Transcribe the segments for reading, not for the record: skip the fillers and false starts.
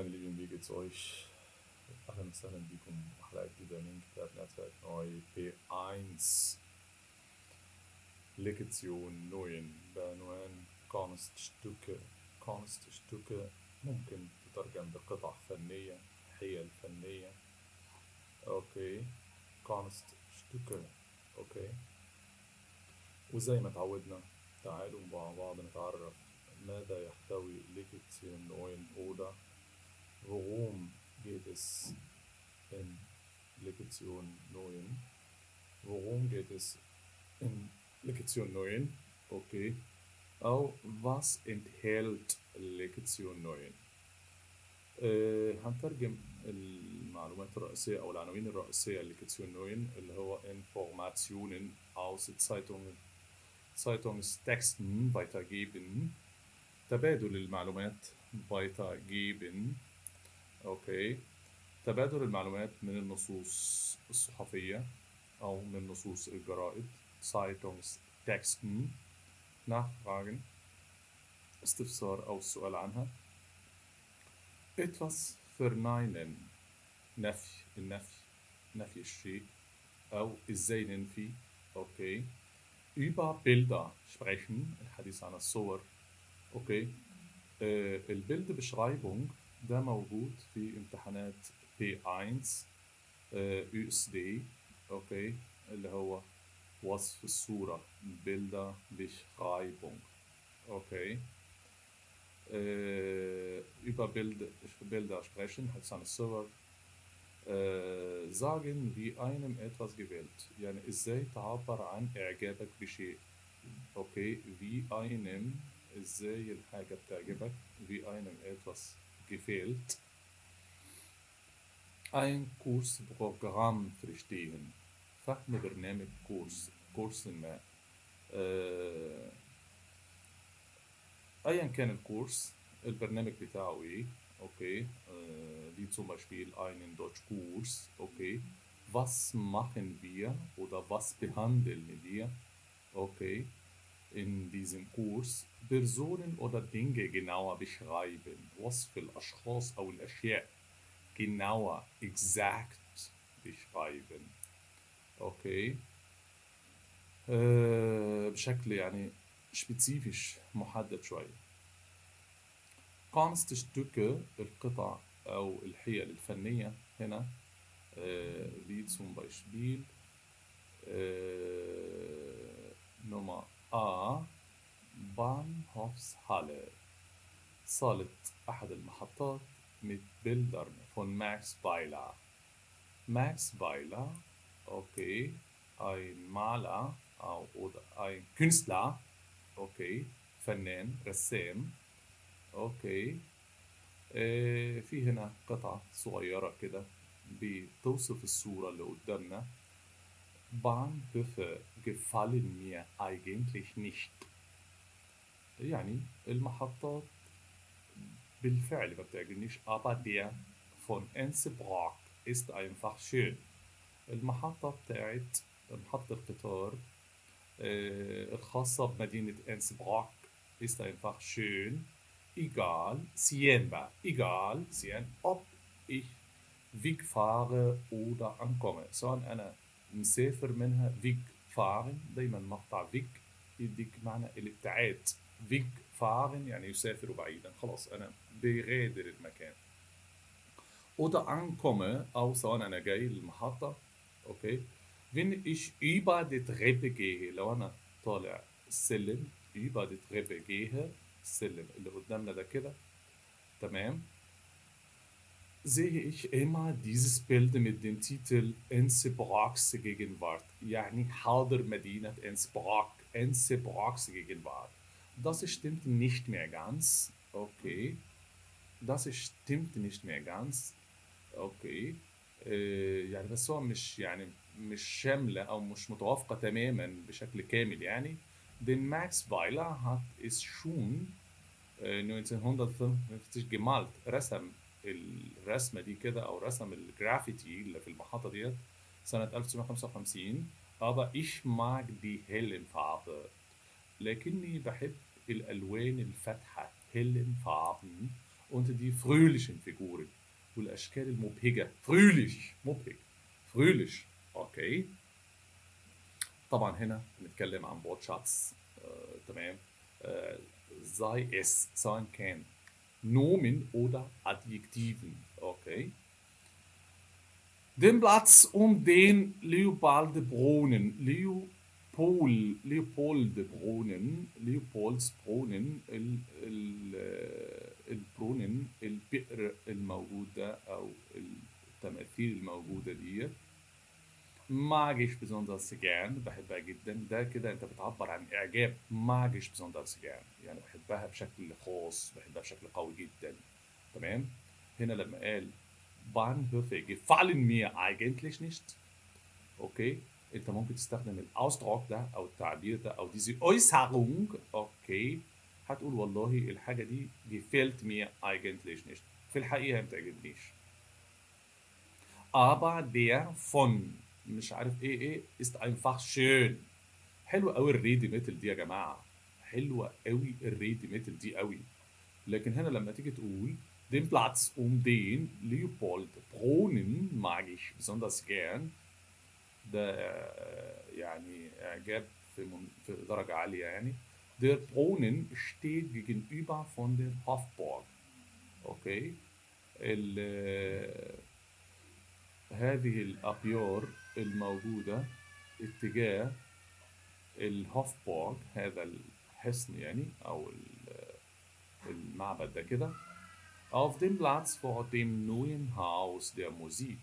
Meine Lieben, wie geht's euch? أهلا وسهلا بكم وحلقة جديدة من كتاب Netzwerk Neu B1 Lektion 9 بعنوان Kunststücke. Kunststücke ممكن تترجم بقطع فنية، حيل فنية. okay، Kunststücke. okay، وزي ما تعودنا تعالوا مع بعض نتعرف ماذا يحتوي Lektion 9 oder worum geht es in Lektion 9. Worum geht es in Lektion 9? Okay. أو was enthält Lektion 9؟ هنترجم المعلومات الرئيسية أو العناوين الرئيسية ل Lektion 9 اللي هو Informationen aus Zeitungen, Zeitungstexten weitergeben، تبادل المعلومات weitergeben. okay، تبادل المعلومات من النصوص الصحفية أو من نصوص الجرائد، Zeitungstexten، Nachfragen، استفسار أو السؤال عنها، etwas verneinen، نفي، النفي، نفي الشيء أو إزاي ننفي. okay، über Bilder sprechen، الحديث عن الصور. okay، ال Bildbeschreibung ده موجود في امتحانات B1 ÖSD. okay، اللي هو وصف الصورة، Bilderbeschreibung. okay، über Bilder sprechen، حديث عن الصور، sagen, wie einem etwas gefällt، يعني ازاي تعبر عن اعجابك بشيء. okay، wie einem، ازاي الحاجة بتعجبك، wie einem etwas gefällt. Ein Kursprogramm verstehen، فهم برنامج كورس، كورس ما، ايا كان الكورس، البرنامج بتاعه ايه. okay، wie zum Beispiel einen Deutschkurs. Okay, was machen wir oder was behandeln wir, okay, in diesem Kurs? Personen oder Dinge genauer beschreiben، وصف الأشخاص أو الأشياء، genauer, exakt beschreiben. Okay، بشكل يعني spezifisch، محدد شوية. Kunststücke، القطع أو الحيل الفنية هنا، wie zum Beispiel Nummer A، Bahnhofshalle، صالة أحد المحطات، mit Bildern von Max Weiler. Max Weiler, okay, ein Maler oder ein Künstler, okay, فنان رسام. okay، في هنا قطعة صغيرة كده بتوصف الصورة اللي قدامنا. Bahnhöfe gefallen mir eigentlich nicht، يعني المحطات بالفعل ما بتعجبنيش، aber der von Innsbruck ist einfach schön. المحطة بتاعت محطة القطار الخاصة بمدينة انسبروك ist einfach schön. Egal، سيان بقى، egal سيان، ob ich wegfahre oder ankomme، سواء أنا مسافر منها، wegfahren، دايما مقطع weg يديك معنى الابتعاد، wegfahren يعني يسافر بعيدا، خلاص أنا بغادر المكان، oder ankomme، أو سواء أنا جاي للمحطة. okay، wenn ich über die Treppe gehe، لو أنا طالع السلم، über die Treppe gehe، السلم اللي قدامنا ده كده، تمام، sehe ich immer dieses Bild mit dem Titel Innsbrucks Gegenwart، يعني حاضر مدينة Innsbruck، Innsbrucks Gegenwart. Das stimmt nicht mehr ganz. Okay. Das stimmt nicht mehr ganz. okay، يعني بس هو مش يعني مش شاملة أو مش متوافقة تماما بشكل كامل يعني. Denn Max Weiler hat es schon 1955 gemalt، رسم الرسمة دي كده أو رسم الجرافيتي اللي في المحطة ديت سنة 1955. Aber ich mag die hellen Farbe، لكني بحب الألوان الفاتحة، hellen Farben. und die fröhlichen Figuren والأشكال المبهجة. Fröhlich مبهج، fröhlich. Okay، طبعا هنا بنتكلم عن Wortschatz. تمام. Sei es سواء كان Nomen oder Adjektiven. Okay. Den Platz um den Leopoldbrunnen, Leopoldbrunnen, Leopoldsbrunnen، ال Brunnen، البئر الموجود ده أو التماثيل الموجودة دي، mag ich besonders gern، بحبها جدا. ده كده انت بتعبر عن اعجاب. mag ich besonders gern يعني بحبها بشكل خاص، بحبها بشكل قوي جدا. تمام. هنا لما قال Bahnhöfe gefallen mir eigentlich nicht. Okay، انت ممكن تستخدم ال Ausdruck ده او التعبير ده او diese Äußerung. Okay، هتقول والله الحاجه دي gefällt mir eigentlich nicht، في الحقيقه ما بتعجبنيش. Aber der von مش عارف ايه ايه ist einfach schön. حلوه قوي ال Redemittel دي يا جماعه، حلوه قوي ال Redemittel دي قوي. لكن هنا لما تيجي تقول den Platz um den Leopoldbrunnen mag ich besonders gern، ده يعني إعجاب في درجة عالية يعني. Der Brunnen steht gegenüber von der Hofburg. Okay. هذه الأبيار الموجودة اتجاه ال Hofburg، هذا الحصن يعني أو المعبد ده كده. Auf dem Platz vor dem neuen Haus der Musik.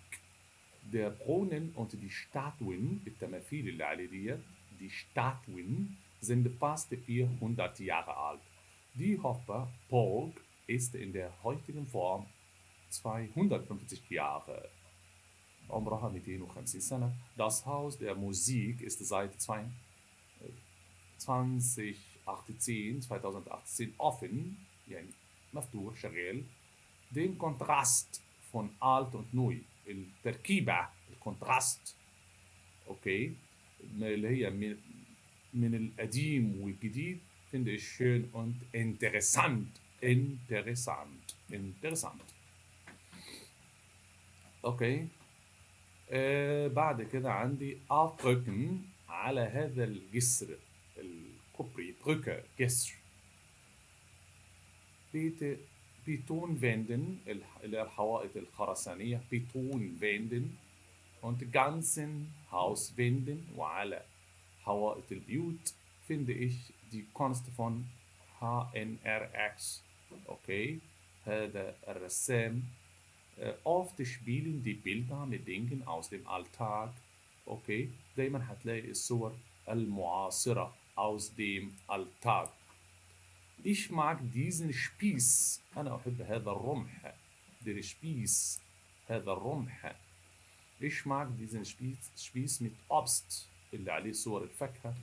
Der Brunnen und die Statuen، التماثيل اللي عليه ديت، die Statuen sind fast 400 Jahre alt. Die Hofburg ist in der heutigen Form 250 Jahre. عمرها 250 سنة. Das Haus der Musik ist seit 2018 offen، يعني مفتوح شغال. Den Kontrast von alt und neu، التركيبة ال Kontrast، okay، اللي هي من القديم والجديد، finde ich schön und interessant. Interessant, interessant. Okay. بعد كده عندي auf Brücken، على هذا الجسر، الكوبري، Brücke جسر. بيت Betonwänden، اللي هي الحوائط الخرسانية، Betonwänden und ganzen Hauswänden، وعلى حوائط البيوت finde ich die Kunst von HNRX. Okay، هذا الرسام. Oft spielen die Bilder mit Dingen aus dem Alltag. Okay، دايما هتلاقي الصور المعاصرة aus dem Alltag. Ich mag diesen Spieß. أنا أحب هذا الرمح. Der Spieß، هذا الرمح. Ich mag diesen Spieß mit Obst، اللي عليه صور الفاكهة،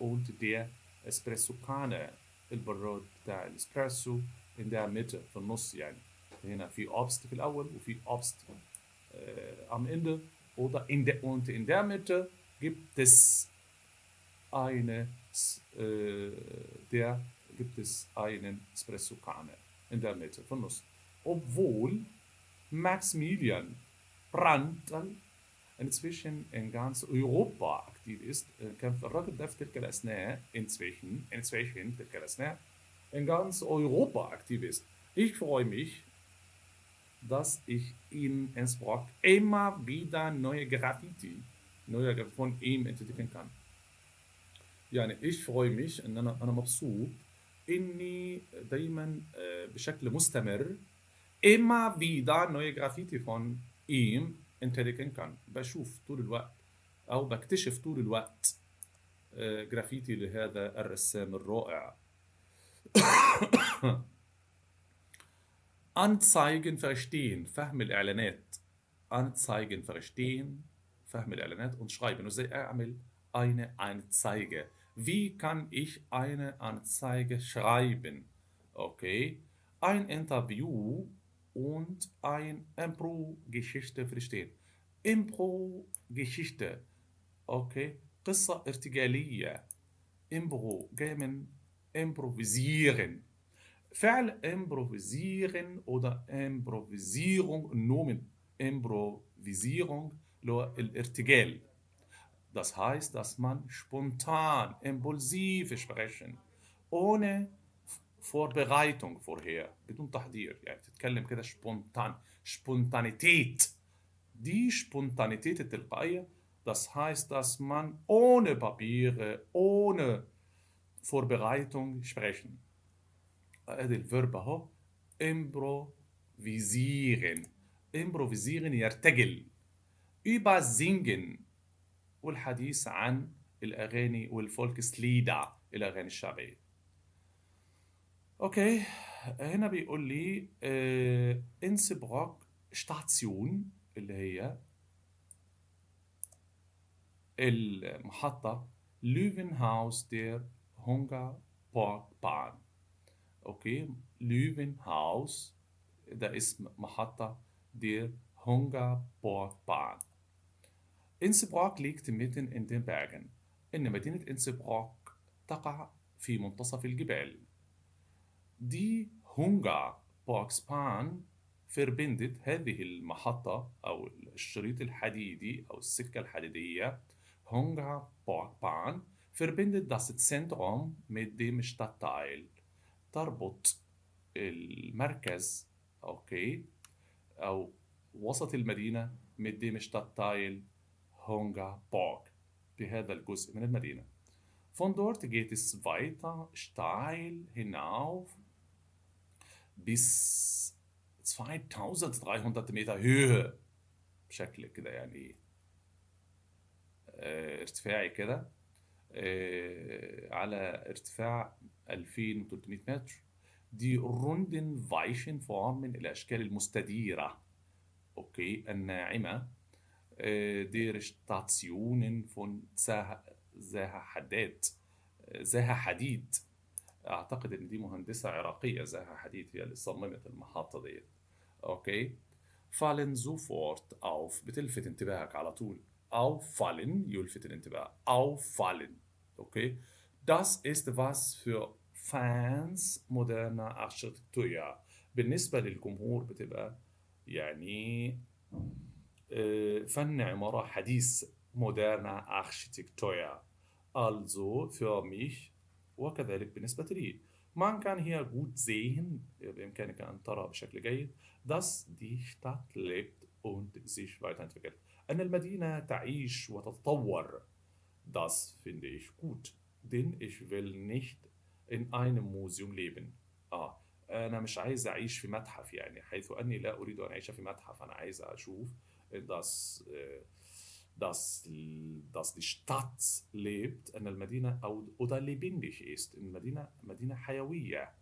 und der Espressokanne، البراد بتاع الاسبريسو، in der Mitte، في النص يعني. هنا في Obst في الأول وفي Obst am Ende oder in der, und in der Mitte gibt es eine, der gibt es einen Espressokanne in der Mitte في النص. Obwohl Maximilian Brandl inzwischen in ganz Europa aktiv ist، كان الراجل ده في تلك الأثناء، inzwischen تلك الأثناء in ganz Europa aktiv ist. Ich freue mich, dass ich in Innsbruck immer wieder neue Graffiti, neue Graffiti von ihm entdecken kann. يعني ich freue mich ان انا مبسوط اني دايما بشكل مستمر immer wieder neue Graffiti von ihm entdecken kann. بشوف طول الوقت او بكتشف طول الوقت جرافيتي لهذا الرسام الرائع. Anzeigen verstehen، فهم الإعلانات. Anzeigen verstehen، فهم الإعلانات، und schreiben. وإزاي أعمل eine Anzeige. Wie kann ich eine Anzeige schreiben? Okay. Ein Interview und ein Impro-Geschichte verstehen. Impro-Geschichte. Okay. قصة ارتجالية. Impro جاي من improvisieren. فعل improvisieren oder Improvisierung، Nomen Improvisierung اللي هو الارتجال. Das heißt, dass man spontan, impulsiv sprechen, ohne Vorbereitung vorher، بدون تحضير، يعني تتكلم كده spontan، Spontanität. Die Spontanität التلقائية، das heißt, dass man ohne Papiere, ohne Vorbereitung sprechen. ادي ال Verb اهو، improvisieren. Improvisieren يرتجل. Über singen، والحديث عن الأغاني وال Volkslieder، الأغاني الشعبية. Okay، هنا بيقول لي Innsbruck Station اللي هي المحطة Löwenhaus der Hungerburgbahn. Okay، Löwenhaus ده اسم محطة der Hungerburgbahn. Innsbruck liegt mitten in den Bergen. إن مدينة إنسبروك تقع في منتصف الجبال. Die Hungerburgbahn verbindet، هذه المحطة أو الشريط الحديدي أو السكة الحديدية Hungerburgbahn verbindet das Zentrum mit dem Stadtteil، تربط المركز، okay، أو وسط المدينة mit dem Stadtteil Hungerburg، بهذا الجزء من المدينة. Von dort geht es weiter steil hinauf bis 2300 Meter Höhe، بشكل كده يعني ارتفاعي كده، على ارتفاع 2300 متر. Die runden weichen Formen، الأشكال المستديرة، okay، الناعمة، der Stationen von زاها حداد، زاها حديد. أعتقد إن دي مهندسة عراقية، زاها حديد هي اللي صممت المحطة ديت. Okay، fallen sofort auf، بتلفت انتباهك على طول. Auffallen يلفت الانتباه، auffallen. Okay، das ist was für Fans moderner Architektur. بالنسبة للجمهور بتبقى يعني فن عمارة حديث، moderne Architektur. Also für mich، وكذلك بالنسبة لي. Man kann hier gut sehen، بإمكانك أن ترى بشكل جيد، dass die Stadt lebt und sich weiterentwickelt، أن المدينة تعيش وتتطور. Das finde ich gut, denn ich will nicht in einem Museum leben. أنا مش عايز أعيش في متحف، يعني حيث أني لا أريد أن أعيش في متحف، أنا عايز أشوف dass, dass die Stadt lebt، أن المدينة أو oder lebendig ist، المدينة مدينة حيوية،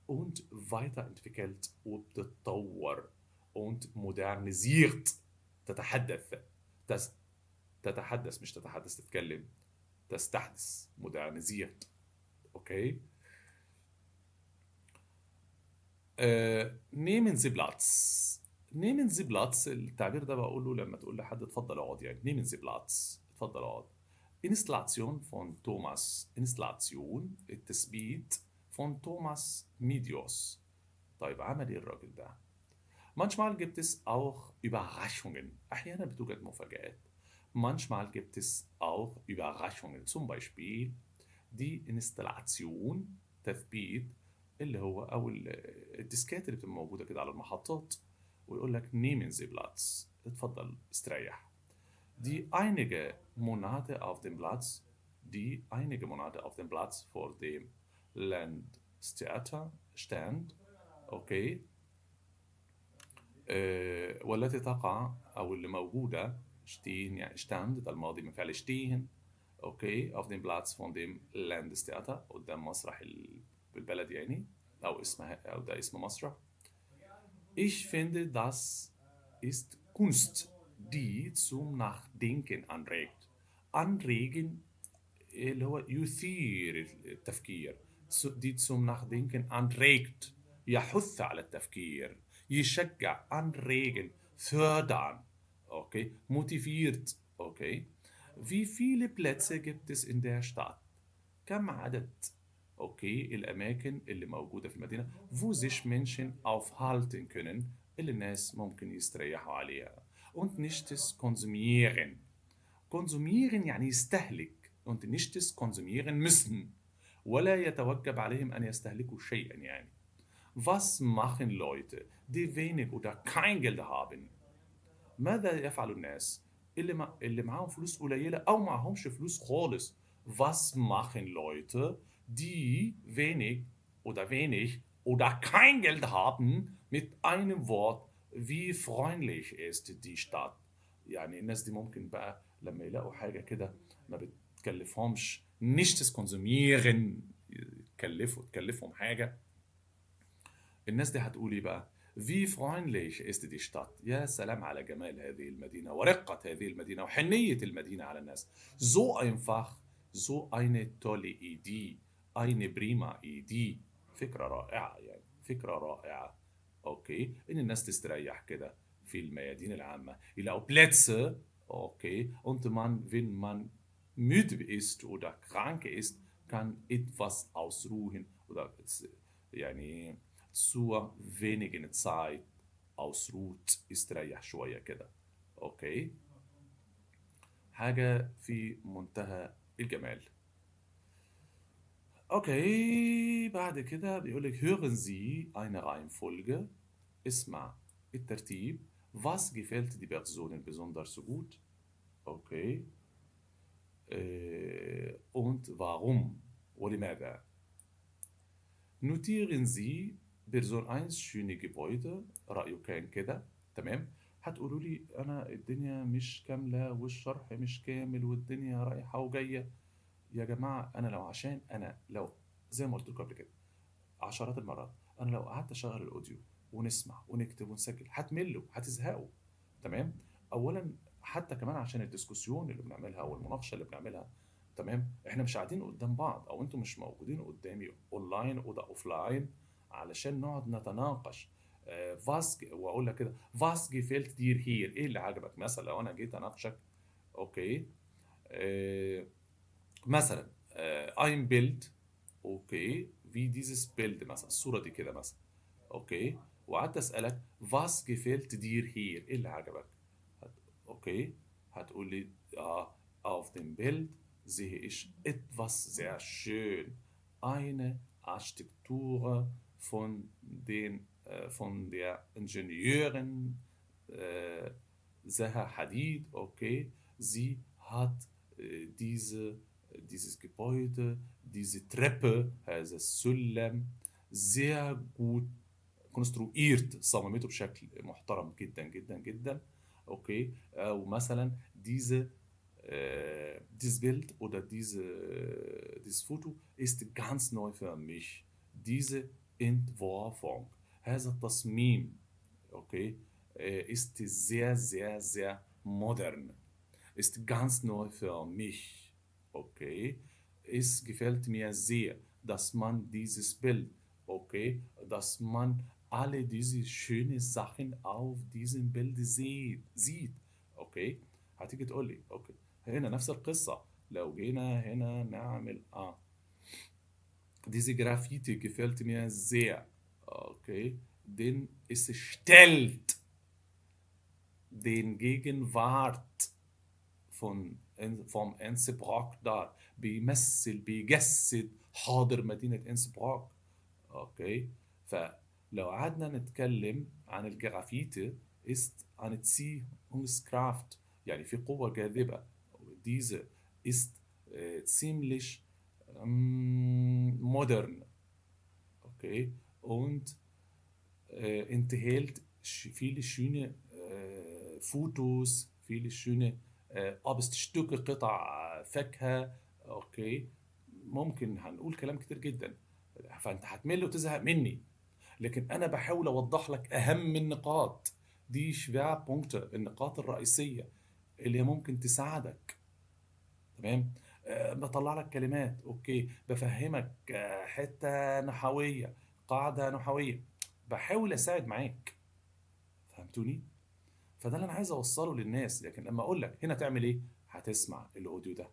und weiterentwickelt وبتتطور، und modernisiert تتحدث، تتحدث مش تتحدث تتكلم، تستحدث، modernisiert. Okay، nehmen Sie Platz. Nehmen Sie Platz، التعبير ده بقوله لما تقول لحد اتفضل اقعد، يعني nehmen Sie Platz، اتفضل اقعد. Installation von Thomas، Installation التثبيت، von Thomas Medios. طيب عمل ايه الراجل ده؟ Manchmal gibt es auch Überraschungen. أحيانا بتوجد مفاجآت. Manchmal gibt es auch Überraschungen. Zum Beispiel die Installation، تثبيت اللي هو أو الديسكات اللي بتبقى موجودة كده على المحطات، ويقول لك nehmen Sie Platz، اتفضل استريح. Die einige Monate auf dem Platz، die einige Monate auf dem Platz vor dem Landestheater stand، okay، والتي تقع أو اللي موجودة، stehen يعني stand ده الماضي من فعل stehen، okay، auf dem Platz von dem Landestheater، قدام مسرح البلد يعني، أو اسمها، أو ده اسم مسرح. Ich finde, das ist Kunst, die zum Nachdenken anregt. Anregen اللي هو يثير التفكير، die zum Nachdenken anregt، يحث على التفكير، يشجع، anregen، fördern، okay، motiviert، okay. Wie viele Plätze gibt es in der Stadt؟ كم عدد، okay، الاماكن اللي موجودة في المدينة wo sich Menschen aufhalten können، اللي الناس ممكن يستريحوا عليها. und nichts konsumieren. konsumieren يعني يستهلك. und nichts konsumieren müssen، ولا يتوجب عليهم أن يستهلكوا شيئا يعني. Was machen Leute, die wenig oder kein Geld haben؟ ماذا يفعل الناس اللي معاهم فلوس قليلة أو معهمش فلوس خالص؟ Was machen Leute, die wenig oder wenig oder kein Geld haben? Mit einem Wort, wie freundlich ist die Stadt؟ يعني الناس دي ممكن بقى لما يلاقوا حاجة كده ما بتكلفهمش، nichts konsumieren، تكلفهم حاجة، الناس دي هتقول ايه بقى؟ Wie freundlich ist die Stadt؟ يا سلام على جمال هذه المدينة ورقة هذه المدينة وحنية المدينة على الناس. So einfach, so eine tolle Idee, eine prima Idee. فكرة رائعة يعني، فكرة رائعة. okay، ان الناس تستريح كده في الميادين العامة، يلاقوا Plätze، okay، und man, wenn man müde ist oder krank ist, kann etwas ausruhen oder يعني zur wenigen Zeit ausruht، استريح شوية كده. okay، حاجة في منتهى الجمال. okay، بعد كده بيقول لك hören Sie eine Reihenfolge، اسمع الترتيب. Was gefällt die Personen besonders gut؟ okay، und warum؟ ولماذا؟ Notieren Sie Person 1 schöne Gebäude، رأيه كان كده، تمام. هتقولوا لي أنا الدنيا مش كاملة والشرح مش كامل والدنيا رايحة وجاية. يا جماعة، أنا لو عشان أنا لو زي ما قلت لكم قبل كده عشرات المرات، أنا لو قعدت أشغل ال Audio ونسمع ونكتب ونسجل هتملوا، هتزهقوا، تمام. أولا حتى كمان عشان ال Diskussion اللي بنعملها والمناقشة اللي بنعملها، تمام، احنا مش قاعدين قدام بعض او انتوا مش موجودين قدامي اونلاين وده offline علشان نقعد نتناقش. Was، واقول لك كده was gefällt dir hier، ايه اللي عجبك مثلا لو انا جيت اناقشك، okay، مثلا ein Bild، okay، wie dieses Bild مثلا، الصورة دي كده مثلا، okay، وقعدت اسالك was gefällt dir hier، ايه اللي عجبك؟ Okay، هتقول لي auf dem Bild sehe ich etwas sehr schön, eine Architektur von der Ingenieurin Zaha Hadid, okay, sie hat dieses Gebäude, diese Treppe, هذا السلم sehr gut konstruiert، صممته بشكل محترم جدا جدا جدا، okay. او مثلا dieses Bild oder dieses Foto ist ganz neu für mich. Diese Entwurfung، هذا التصميم، okay، ist sehr, sehr, sehr modern, ist ganz neu für mich, okay. Es gefällt mir sehr, dass man dieses Bild, okay, dass man alle diese schönen Sachen auf diesem Bild sieht, okay. هتيجي تقول لي okay، هنا نفس القصة، لو جينا هنا نعمل diese Graffiti gefällt mir sehr, okay, denn es stellt den Gegenwart vom Innsbruck dar، بيمثل بيجسد حاضر مدينة انسبروك، okay. فلو قعدنا نتكلم عن الجرافيتي ist eine Ziehungskraft، يعني في قوة جاذبة، diese ist ziemlich modern, okay, und enthält viele schöne Fotos, viele schöne Obststücke، قطع فاكهة، okay. ممكن هنقول كلام كتير جدا، فانت هتمل وتزهق مني، لكن انا بحاول اوضح لك اهم النقاط دي، Schwerpunkte، النقاط الرئيسية اللي ممكن تساعدك، تمام. بطلع لك كلمات، okay، بفهمك، حتة نحوية، قاعدة نحوية، بحاول اساعد معاك، فهمتوني؟ فده اللي انا عايز اوصله للناس. لكن لما اقول لك هنا تعمل ايه، هتسمع ال Audio ده،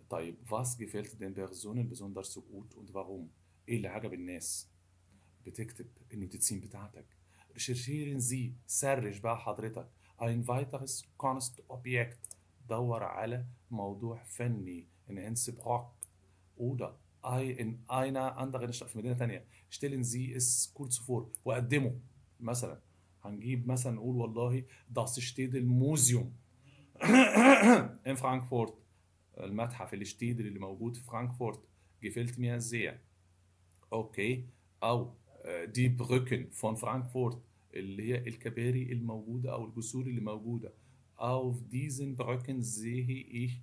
طيب was gefällt den Personen besonders so gut und warum؟ ايه اللي عجب الناس؟ بتكتب ال Notizen بتاعتك. Recherchieren Sie، search بقى حضرتك ein weiteres Kunstobjekt، دور على موضوع فني in Innsbruck oder in einer anderen Stadt، في مدينة تانية. Stellen Sie es kurz vor، وقدمه. مثلا هنجيب مثلا نقول والله das Städel Museum in Frankfurt، المتحف الشتيدل اللي موجود في فرانكفورت gefällt mir sehr. okay، او die Brücken von Frankfurt اللي هي الكباري الموجودة او الجسور اللي موجودة. Auf diesen Brücken sehe ich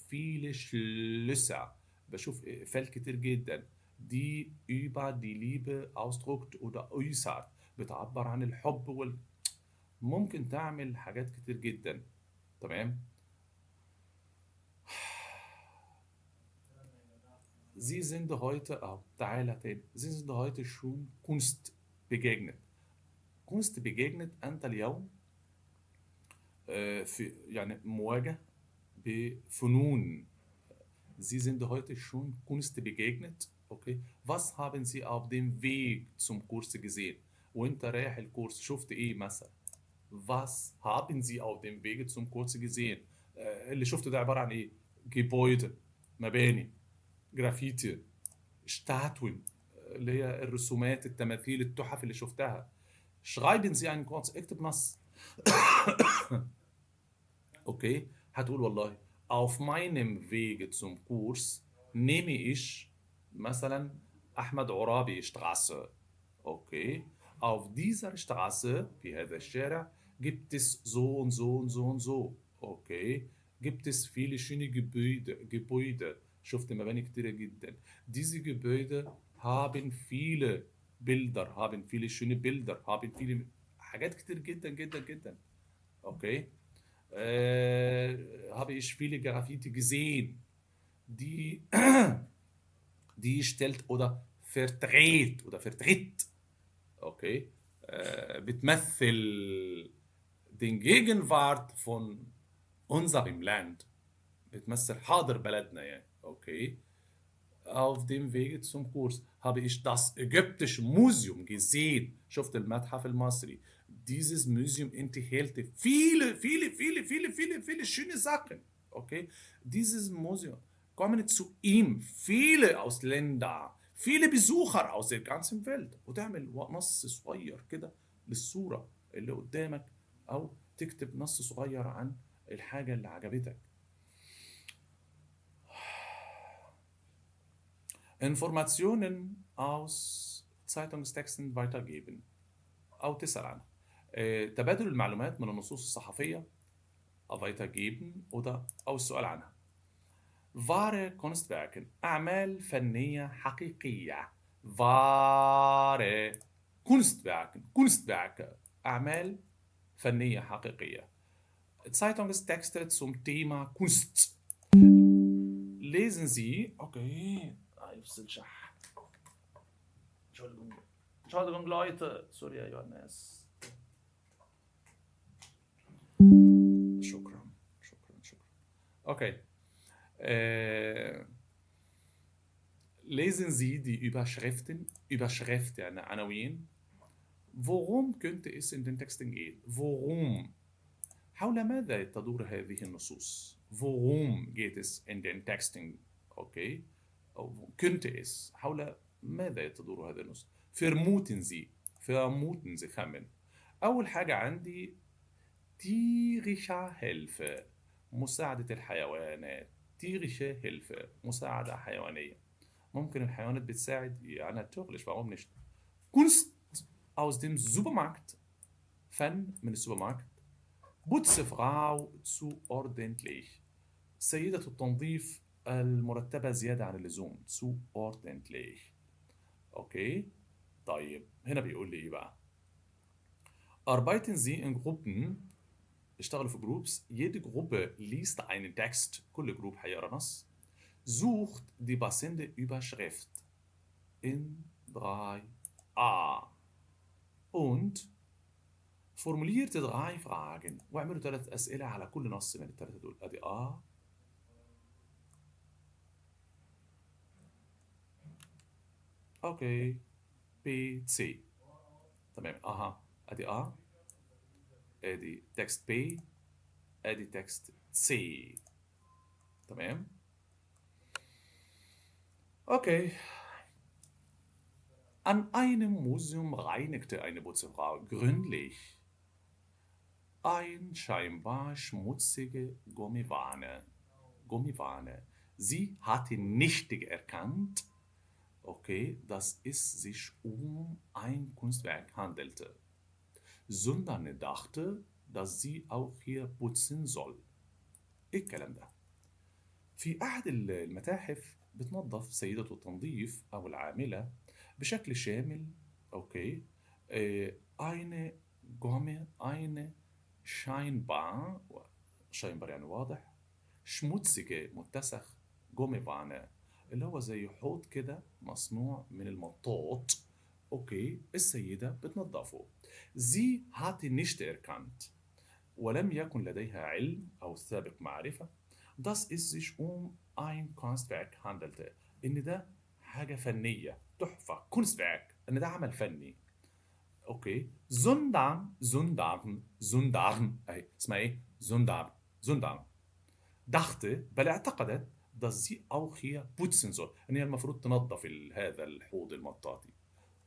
viele Schlösser، بشوف اقفال كتير جدا. Die über die Liebe ausdrückt oder äußert، بتعبر عن الحب ممكن تعمل حاجات كتير جدا. تمام. Sie sind heute، أو تعالى تاني، Sie sind heute schon Kunst begegnet. Kunst begegnet أنت اليوم في يعني مواجهة بفنون. Sie sind heute schon Kunst begegnet. Okay. Was haben Sie auf dem Weg zum Kurs gesehen? وأنت رايح الكورس شفت إيه مثلا؟ Was haben Sie auf dem Weg zum Kurs gesehen؟ اللي شفته ده عبارة عن إيه؟ Gebäude، مباني، جرافيتي، Statuen اللي هي الرسومات، التماثيل، التحف اللي شفتها. Schreiben Sie einen kurz، اكتب نص. okay، هتقول والله auf meinem Wege zum Kurs nehme ich مثلا أحمد عرابي Straße. Okay, auf dieser Straße في هذا الشارع gibt es so und so und so und so. Okay, gibt es viele schöne Gebäude. شفت مباني كتيرة جدا. Diese Gebäude haben viele Bilder, haben viele schöne Bilder, haben viele حاجات كتير جدا جدا جدا. Okay, habe ich viele Graffiti gesehen, die stellt oder vertritt oder vertritt. Okay, بتمثل den Gegenwart von unserem Land، بتمثل حاضر بلدنا يعني. Okay, auf dem Wege zum Kurs habe ich das Ägyptische Museum gesehen. شفت المتحف المصري. Dieses Museum enthält viele, viele, viele, viele, viele, viele schöne Sachen. Okay, dieses Museum kommen zu ihm viele Ausländer, viele Besucher aus der ganzen Welt. وتعمل نص صغير كده للصورة اللي قدامك، أو تكتب نص صغير عن الحاجة اللي عجبتك. Informationen aus Zeitungstexten weitergeben أو تسأل عنها. تبادل المعلومات من النصوص الصحفية weitergeben oder أو السؤال عنها. Wahre Kunstwerke، أعمال فنية حقيقية. Wahre Kunstwerke، Kunstwerke، أعمال فنية حقيقية. Zeitungstexte zum Thema Kunst. Lesen Sie، okay، هيفصل شح. Entschuldigung Leute، sorry يا أيها الناس. شكرا شكرا شكرا. Okay. Lesen Sie die Überschriften، Überschrift يعني عناوين. Worum könnte es in den Texten gehen؟ Worum؟ حول ماذا تدور هذه النصوص؟ Worum geht es in den Texten؟ Okay. أو könnte es، حول ماذا تدور هذه النصوص؟ Vermuten Sie، vermuten Sie، خمن. أول حاجة عندي tierische Hilfe، مساعدة الحيوانات. tierische Hilfe، مساعدة حيوانية. ممكن الحيوانات بتساعد يعني natürlich، warum nicht؟ Kunst aus dem Supermarkt، فن من السوبر ماركت. Putzfrau zu ordentlich، سيدة التنظيف المرتبة زيادة عن اللزوم، zu ordentlich. okay، طيب هنا بيقول لي ايه بقى؟ Arbeiten Sie in Gruppen، اشتغلوا في groups. Jede Gruppe liest einen Text، كل group هيقرا نص. Sucht die passende Überschrift in 3a und formuliert 3 Fragen، واعملوا 3 أسئلة على كل نص من الثلاثة دول. ادي A okay B C. تمام. اها ادي A، ادي Text B، ادي Text C. تمام. Okay. An einem Museum reinigte eine Putzfrau gründlich ein scheinbar schmutzige Gummiwanne. Gummiwanne. Sie hatte nicht erkannt, okay, dass es sich um ein Kunstwerk handelte, sondern dachte, dass sie auch hier putzen soll. إيه الكلام ده؟ في أحد المتاحف بتنظف سيدة التنظيف أو العاملة بشكل شامل، okay، eine Gummi، eine scheinbar، scheinbar يعني واضح، schmutzige متسخ، Gummiwanne اللي هو زي حوض كده مصنوع من المطاط، okay، السيدة بتنظفه. Sie hatte nicht erkannt، ولم يكن لديها علم أو سابق معرفة، dass es sich um ein Kunstwerk handelte، إن ده حاجة فنية، تحفة، Kunstwerk، إن ده عمل فني. okay، sondern sondern sondern أهي اسمها إيه؟ sondern sondern dachte، بل اعتقدت، dass sie auch hier putzen soll، إن هي المفروض تنظف هذا الحوض المطاطي.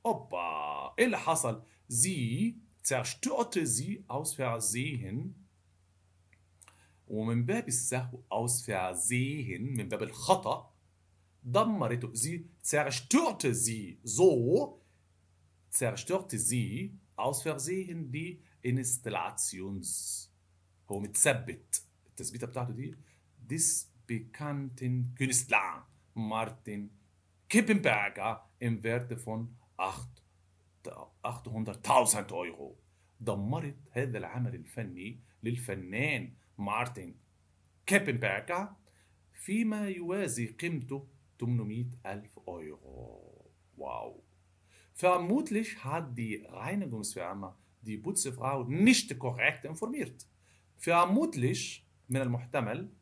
أوبا، إيه اللي حصل؟ Sie zerstörte sie aus Versehen، ومن باب السهو aus Versehen، من باب الخطأ دمرته. Sie zerstörte sie so، zerstörte sie aus Versehen die Installations، هو متثبت التثبيته بتاعته دي، des bekannten Künstler Martin Kippenberger im Werte von 800.000 Euro. دمرت هذا العمل الفني للفنان مارتن كيبنبرجر فيما يوازي قيمته 800,000 أورو. واو. Vermutlich hat die Reinigungsfirma die Putzfrau nicht korrekt informiert. Vermutlich من المحتمل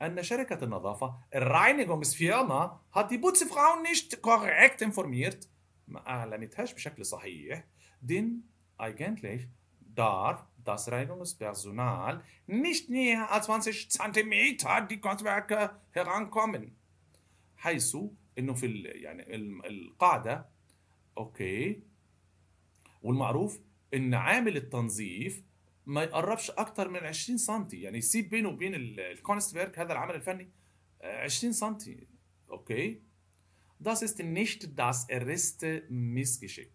أن شركة النظافة Reinigungsfirma hat die Putzfrau nicht korrekt informiert، ما أعلنتهاش بشكل صحيح، denn eigentlich darf das Reinigungspersonal nicht näher als 20 Zentimeter die Kunstwerke herankommen، حيث انه في يعني القاعده، okay، والمعروف ان عامل التنظيف ما يقربش اكتر من 20 سم، يعني يسيب بينه وبين ال Kunstwerk هذا العمل الفني 20 سم. Okay، Das ist nicht das erste Missgeschick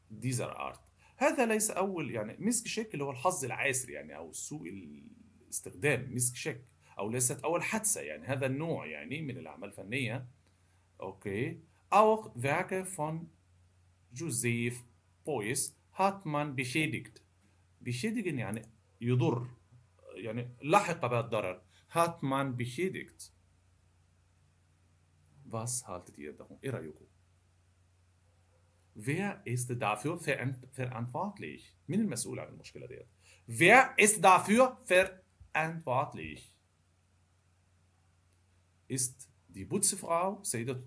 dieser Art. هذا ليس أول يعني Missgeschick اللي هو الحظ العاسر يعني أو سوء الاستخدام، Missgeschick، أو ليست أول حادثة يعني هذا النوع يعني من الأعمال الفنية. Okay. Auch Werke von Joseph Beuys hat man beschädigt. Beschädigen يعني يضر، يعني لحق بها الضرر. Hat man beschädigt. Was haltet ihr davon? إيه رأيكم؟ Wer ist dafür verantwortlich? مين المسؤول عن المشكلة ديت؟ Wer ist dafür verantwortlich? Ist die Putzfrau سيدة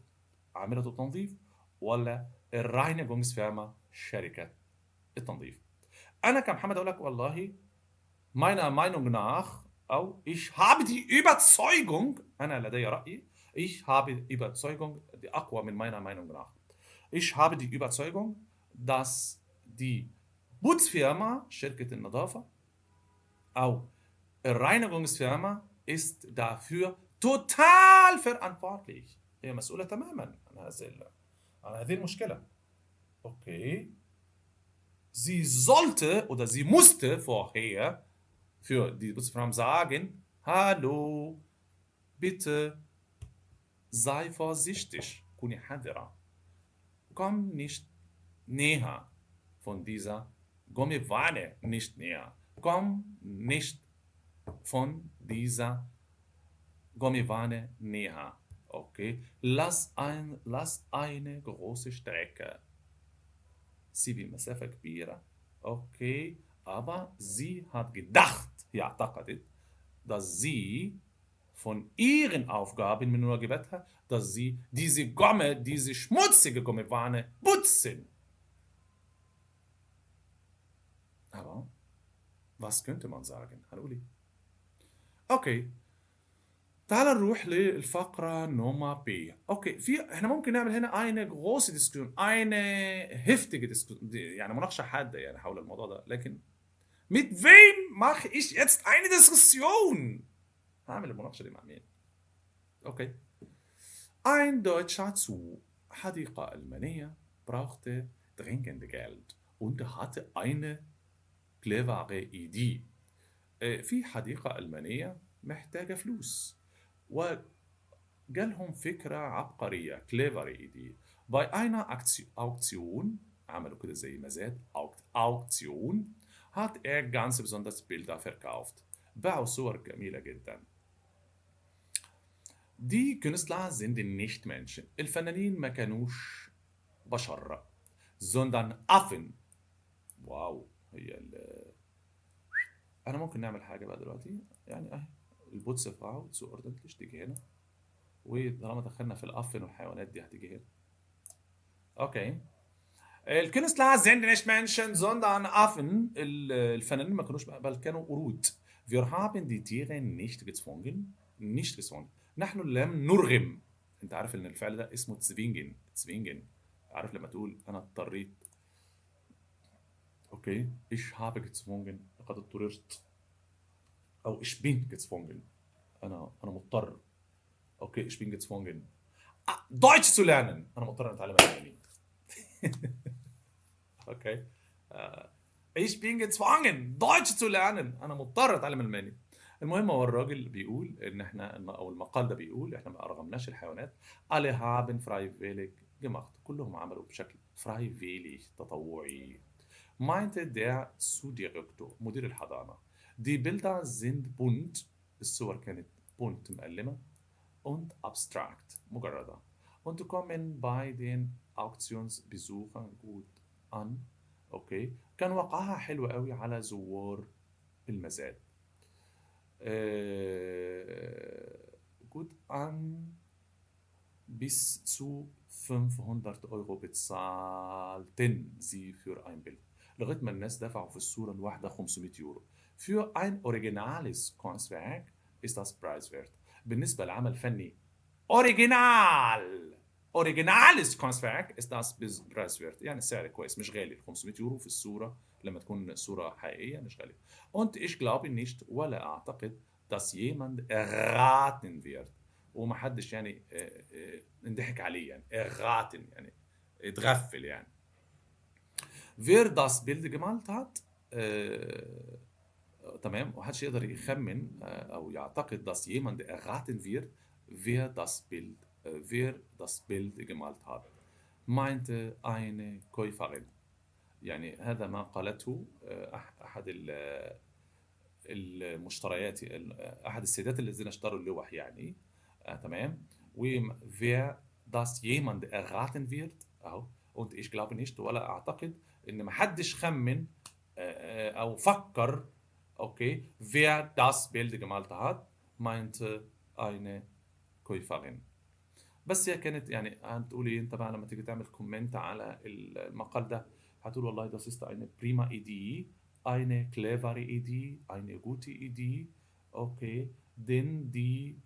عاملة التنظيف ولا ال Reinigungsfirma شركة التنظيف؟ أنا كمحمد أقول لك والله meiner Meinung nach أو ich habe die Überzeugung، أنا لدي رأي، ich habe Überzeugung دي أقوى من meiner Meinung nach. Ich habe die Überzeugung, dass die Putzfirma شركة النظافة أو Reinigungsfirma ist dafür total verantwortlich. هي مسؤولة تماما عن عن هذه المشكلة. Okay. Sie sollte oder sie musste vorher für die Putzfrau sagen, hallo, bitte sei vorsichtig, كوني حذرة. Komm nicht näher von dieser Gummiwanne, nicht näher. Komm nicht von dieser Gummiwanne näher. Okay, lass eine große Strecke. سيبي مسافة كبيرة. Okay, aber sie hat gedacht, هي اعتقدت dass sie von ihren Aufgaben من واجباتها dass sie diese Gomme, diese schmutzige Gummiwanne putzen. Aber was könnte man sagen؟ هنقول ايه؟ okay، تعال نروح للفقرة Nummer B. okay، في احنا ممكن نعمل هنا eine große Diskussion، eine heftige Diskussion، يعني مناقشة حادة يعني حول الموضوع ده، لكن mit wem mache ich jetzt eine Diskussion؟ هعمل المناقشة دي مع مين؟ okay. Ein deutscher Zoo، حديقة ألمانية، brauchte dringend Geld und hatte eine clevere Idee. في حديقة ألمانية محتاجة فلوس وجالهم فكرة عبقرية، clevere Idee. Bei einer Auktion، عملوا كده زي مزاد، Auktion، hat er ganz besonders Bilder verkauft. باعوا صور جميلة جدا. Die Künstler sind nicht Menschen. الفنانين ما كانوش بشر، sondern Affen. wow، هي انا ممكن نعمل حاجة بقى دلوقتي، يعني اهي ال Putzfrau zu ordentlich تيجي هنا، وطالما دخلنا في ال Affen والحيوانات دي هتيجي هنا. okay، ال Künstler sind nicht Menschen sondern Affen. الفنانين ما كانوش، بل كانوا قرود. Wir haben die Tiere nicht gezwungen، nicht gezwungen، نحن لم نرغم. انت عارف ان الفعل ده اسمه zwingen، zwingen، عارف لما تقول انا اضطريت، okay، ich habe gezwungen، لقد اضطررت، او ich bin gezwungen، انا مضطر، okay، ich bin gezwungen Deutsch zu lernen، انا مضطر ان اتعلم الماني. okay، ich bin gezwungen Deutsch zu lernen، انا مضطر اتعلم الماني. المهم هو الراجل بيقول ان احنا، او المقال ده بيقول احنا ما ارغمناش الحيوانات. alle haben freiwillig gemacht، كلهم عملوا بشكل freiwillig تطوعي. meinte der Zoodirektor، مدير الحضانة. Die Bilder sind bunt، الصور كانت bunt مقلمة، und abstrakt مجردة، und kommen bei den Auktionsbesuchern gut an. okay، كان وقعها حلو قوي على زوار المزاد. Gut an bis zu 500 Euro bezahlten sie für ein Bild. لغاية ما الناس دفعوا في الصورة الواحدة 500 يورو. Für ein originales Kunstwerk ist das preiswert. بالنسبة لعمل فني original، originales Kunstwerk ist das preiswert، يعني السعر كويس مش غالي، 500 يورو في الصورة لما تكون صورة حقيقية مش غالية. Und ich glaube nicht، ولا أعتقد، dass jemand erraten wird، ومحدش يعني انضحك عليه، يعني erraten يعني اتغفل يعني. Wer das Bild gemalt hat، تمام، ومحدش يقدر يخمن أو يعتقد dass jemand erraten wird wer das Bild gemalt hat، meinte eine Käuferin. يعني هذا ما قالته أحد المشتريات، أحد السيدات الذين اشتروا اللوح يعني، تمام. و wer das jemand erraten wird، أهو، und ich glaube nicht، ولا أعتقد إن محدش خمن أو فكر، okay، wer das Bild gemalt hat، meinte eine Käuferin. بس هي كانت يعني هتقول ايه انت بقى لما تيجي تعمل comment على المقال ده؟ هتقول والله das ist eine prima Idee، eine clevere Idee، eine gute Idee، okay، denn die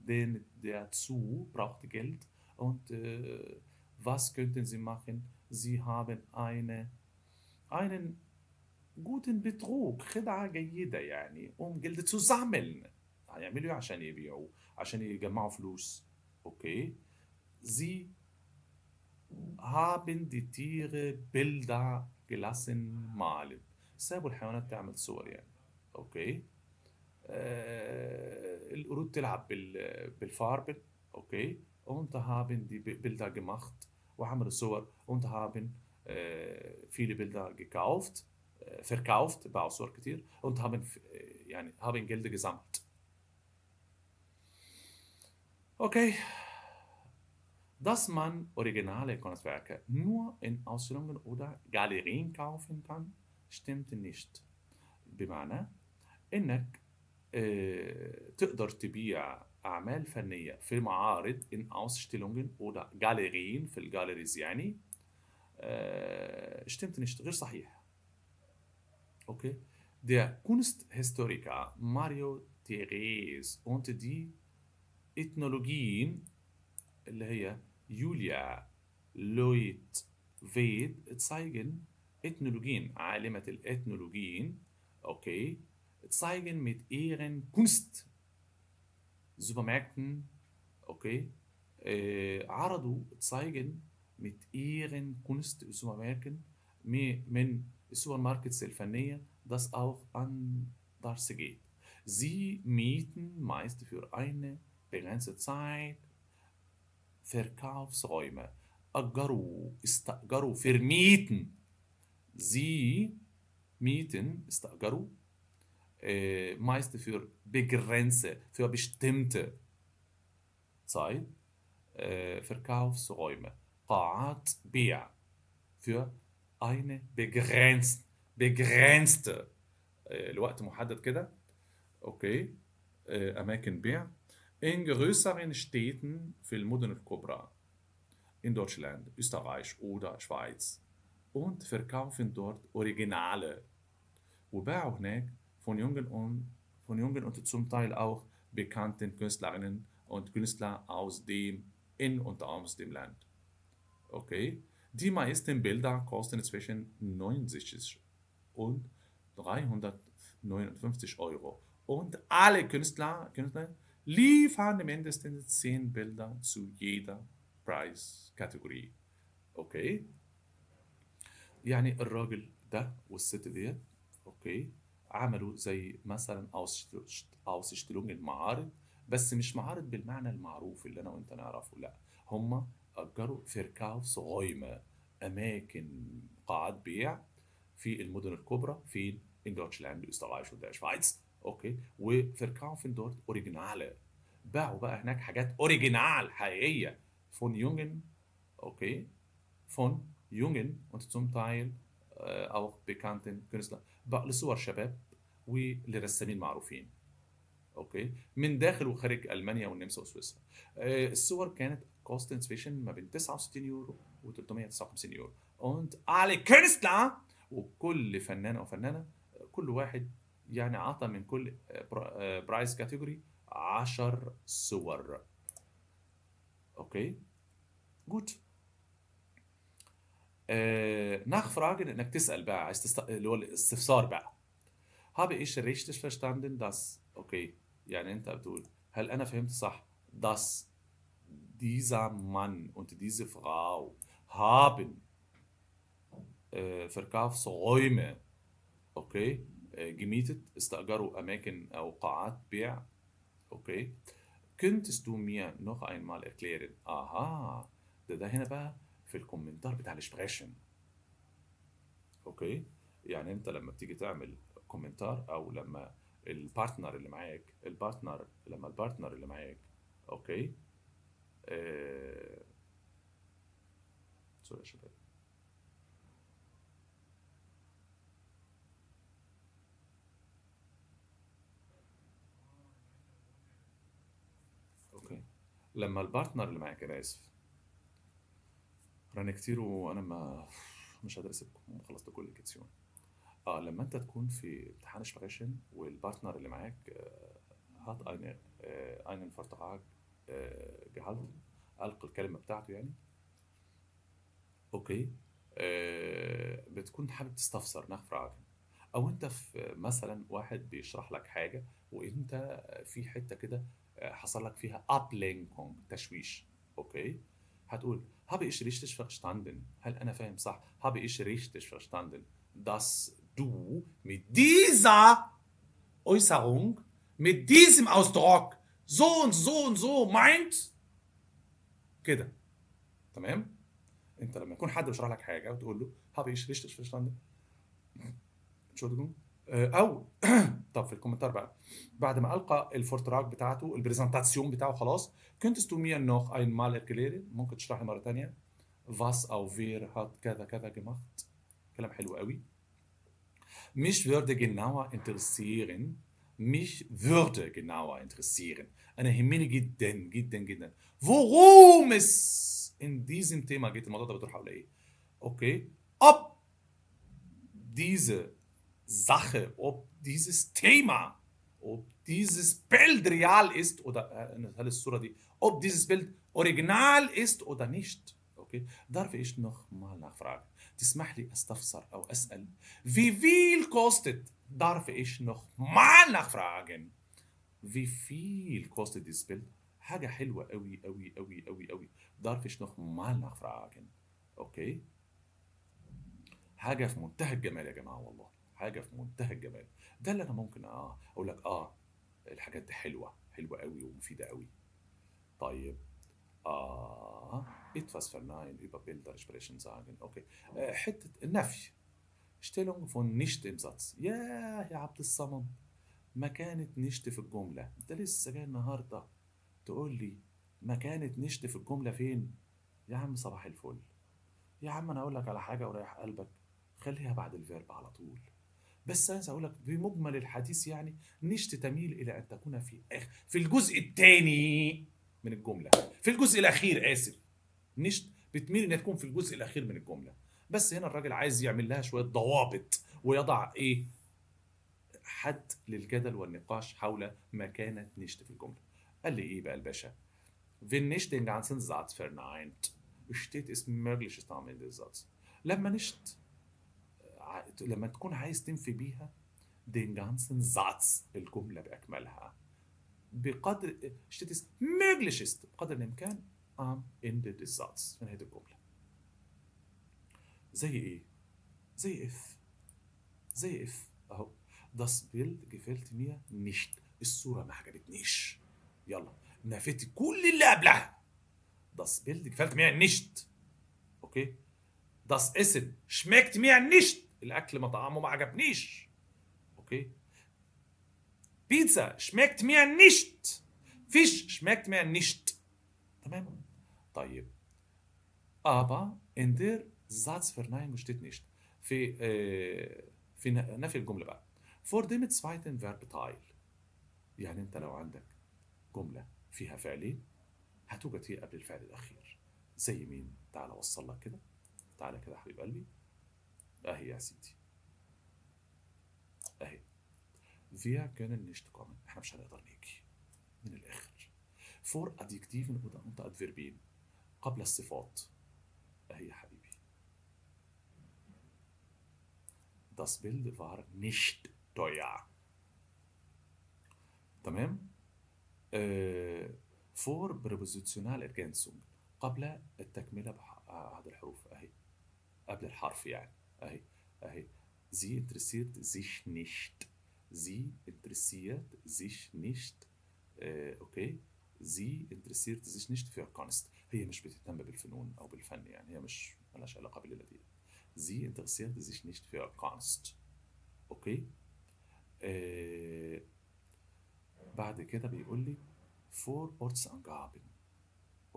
denn der Zoo braucht Geld und was könnten sie machen؟ Sie haben einen guten Betrug، خدعة جيدة يعني، Geld zu sammeln. هيعملوا ايه عشان يبيعوا، عشان يجمعوا فلوس؟ okay، sie haben die Tiere Bilder gelassen malen، سابوا الحيوانات تعمل صور يعني، okay، القرود تلعب بال Farben، okay، und haben die Bilder gemacht، وعملوا صور، und haben viele Bilder gekauft، verkauft، باعوا صور كتير، und haben يعني haben Geld gesammelt. Okay. Dass man originale Kunstwerke nur in Ausstellungen oder Galerien kaufen kann, stimmt nicht. بمعنى إنك تقدر تبيع أعمال فنية في معارض in Ausstellungen oder Galerien في ال galleries يعني. Stimmt nicht، غير صحيح. Okay. Der Kunsthistoriker Mario Therese und die Ethnologin اللي هي يوليا لويت فيد zeigen Ethnologin عالمة الإثنولوجين، okay، zeigen mit ihren Kunst Supermärkten، okay، عرضوا zeigen mit ihren Kunst Supermärkten من ال supermarkets الفنية das auch anders geht. Sie mieten meist für eine begrenzte Zeit Verkaufsräume. أجروا، استأجروا، vermieten. Sie mieten استأجروا meist für begrenzte، für bestimmte Zeit Verkaufsräume، قاعات بيع für eine begrenzte لوقت محدد كده، okay، اماكن بيع in größeren Städten في المدن الكبرى in Deutschland, Österreich oder Schweiz und verkaufen dort Originale. وباعوا هناك von jungen und zum Teil auch bekannten Künstlerinnen und Künstlern aus dem in und aus dem Land. Okay. Die meisten Bilder kosten zwischen 69 und 359 Euro. Und alle Künstler liefern mindestens 10 Bilder zu jeder Preiskategorie. Okay. يعني الراجل ده والست ديت، okay، عملوا زي مثلا Ausstellung المعارض، بس مش معارض بالمعنى المعروف اللي انا وانت نعرفه، لا، هم اجروا Verkaufsräume، اماكن قاعات بيع في المدن الكبرى في in Deutschland, Österreich und der Schweiz، okay، و verkaufen dort Originale، باعوا بقى هناك حاجات Original حقيقيه von jungen، okay، von jungen und zum Teil auch bekannten Künstlern، بقى لصور شباب ولرسامين معروفين، okay، من داخل وخارج المانيا والنمسا وسويسرا. الصور كانت kosten zwischen ما بين 69 يورو و 359 يورو. und alle Künstler، وكل فنان او فنانه كل واحد يعني عطى من كل Preiskategorie 10 صور. okay، gut. Nachfragen، انك تسال بقى، عايز اللي هو الاستفسار بقى. Habe ich richtig verstanden dass، okay، يعني انت بتقول هل انا فهمت صح dass dieser Mann und diese Frau haben Verkaufsräume، okay، gemietet، استأجروا أماكن أو قاعات بيع، okay. Könntest du mir noch einmal erklären؟ أها، ده هنا بقى في ال Kommentar بتاع ال Sprechen، okay. يعني أنت لما بتيجي تعمل Kommentar أو لما ال Partner اللي معاك، ال Partner لما ال Partner اللي معاك، okay، sorry يا شباب، okay، لما ال Partner اللي معاك، انا اسف رن كتير وانا ما مش قادر اسيبكم وخلصت كل ال Lektion. لما انت تكون في امتحان Sprechen وال Partner اللي معاك hat einen Vortrag gehalten، القى الكلمه بتاعته يعني، okay، بتكون حابب تستفسر Nachfragen، او انت في مثلا واحد بيشرح لك حاجه وانت في حته كده حصل لك فيها Ablenkung، تشويش، okay، هتقول habe ich richtig verstanden، هل انا فاهم صح؟ habe ich richtig verstanden dass du mit dieser Äußerung, mit diesem Ausdruck so und so und so meint كده، تمام؟ انت لما يكون حد بيشرح لك حاجه وتقول له habe ich richtig verstanden، Entschuldigung، او طب في ال Kommentar بقى بعد ما القى ال Vortrag بتاعته، ال Präsentation بتاعه، خلاص، könntest du mir noch einmal erklären، ممكن تشرح لي مره ثانيه was او wer hat كذا كذا gemacht، كلام حلو قوي. Mich würde genauer interessieren Mich würde genauer interessieren. أنا يهمني جدا جدا جدا. Worum es in diesem Thema geht. الموضوع ده بتروح حول إيه؟ Okay. Ob diese Sache, ob dieses Thema, ob dieses Bild real ist oder هل الصورة دي, ob dieses Bild original ist oder nicht. Okay. Darf ich noch mal nachfragen? تسمح لي أستفسر أو أسأل. Wie viel kostet? Darf ich noch mal nachfragen? Wie viel kostet dieses Bild? حاجة حلوة أوي أوي أوي أوي أوي. Darf ich noch mal nachfragen? Okay. حاجة في منتهى الجمال يا جماعة، والله حاجة في منتهى الجمال. ده اللي أنا ممكن أقول لك الحاجات دي حلوة، حلوة أوي ومفيدة أوي. طيب etwas verneinen über Bilder sprechen sagen. Okay. حتة النفي. Stellung von nicht im Satz. ياه يا عبد الصمد، ما كانت nicht في الجملة. أنت لسه جاي النهاردة تقول لي ما كانت nicht في الجملة فين؟ يا عم صباح الفل. يا عم أنا أقول لك على حاجة وريح قلبك، خليها بعد ال Verb على طول. بس عايز أقول لك بمجمل الحديث يعني nicht تميل إلى أن تكون في الجزء الثاني من الجملة، في الجزء الأخير، آسف. nicht بتميل إنها تكون في الجزء الأخير من الجملة. بس هنا الراجل عايز يعمل لها شوية ضوابط ويضع إيه؟ حد للجدل والنقاش حول ما كانت nicht في الجملة. قال لي إيه بقى الباشا؟ Wenn nicht den ganzen Satz verneint, steht es mögliches am Ende des Satzes. لما nicht، لما تكون عايز تنفي بيها den ganzen Satz، الجملة بأكملها، بقدر steht es mögliches، بقدر الإمكان am Ende des Satzes، في نهاية الجملة. زي إيه؟ زي if، زي if أهو. Das Bild gefällt mir nicht. الصورة ما عجبتنيش. يلا نفيت كل اللي قبلها. Das Bild gefällt mir nicht. Okay. Das Essen schmeckt mir nicht. الأكل مطعمه ما عجبنيش. Okay. Pizza schmeckt mir nicht. Fisch schmeckt mir nicht. تمام؟ طيب. Aber in der Satzverneinung steht nicht. في نفي الجملة بقى. Vor dem zweiten Verbteil. يعني أنت لو عندك جملة فيها فعلين هتوجد هي قبل الفعل الأخير. زي مين؟ تعال أوصل لك كده. تعال كده يا حبيب قلبي. أهي يا سيدي. أهي. Wir können nicht kommen. إحنا مش هنقدر نيجي. من الآخر. Vor Adjektiven oder unter Adverbien. قبل الصفات. أهي يا حبيبي. Das Bild war nicht teuer. تمام؟ Vor Präpositionalergänzung. قبل التكملة بأحد الحروف. أهي. قبل الحرف يعني. أهي. أهي. Sie interessiert sich nicht. Sie interessiert sich nicht. Okay. Sie interessiert sich nicht für Kunst. هي مش بتهتم بالفنون أو بالفن يعني، هي مش مالهاش علاقة بالليلة دي. Sie interessiert sich nicht für Kunst. Okay. بعد كده بيقول لي vor Ortsangaben.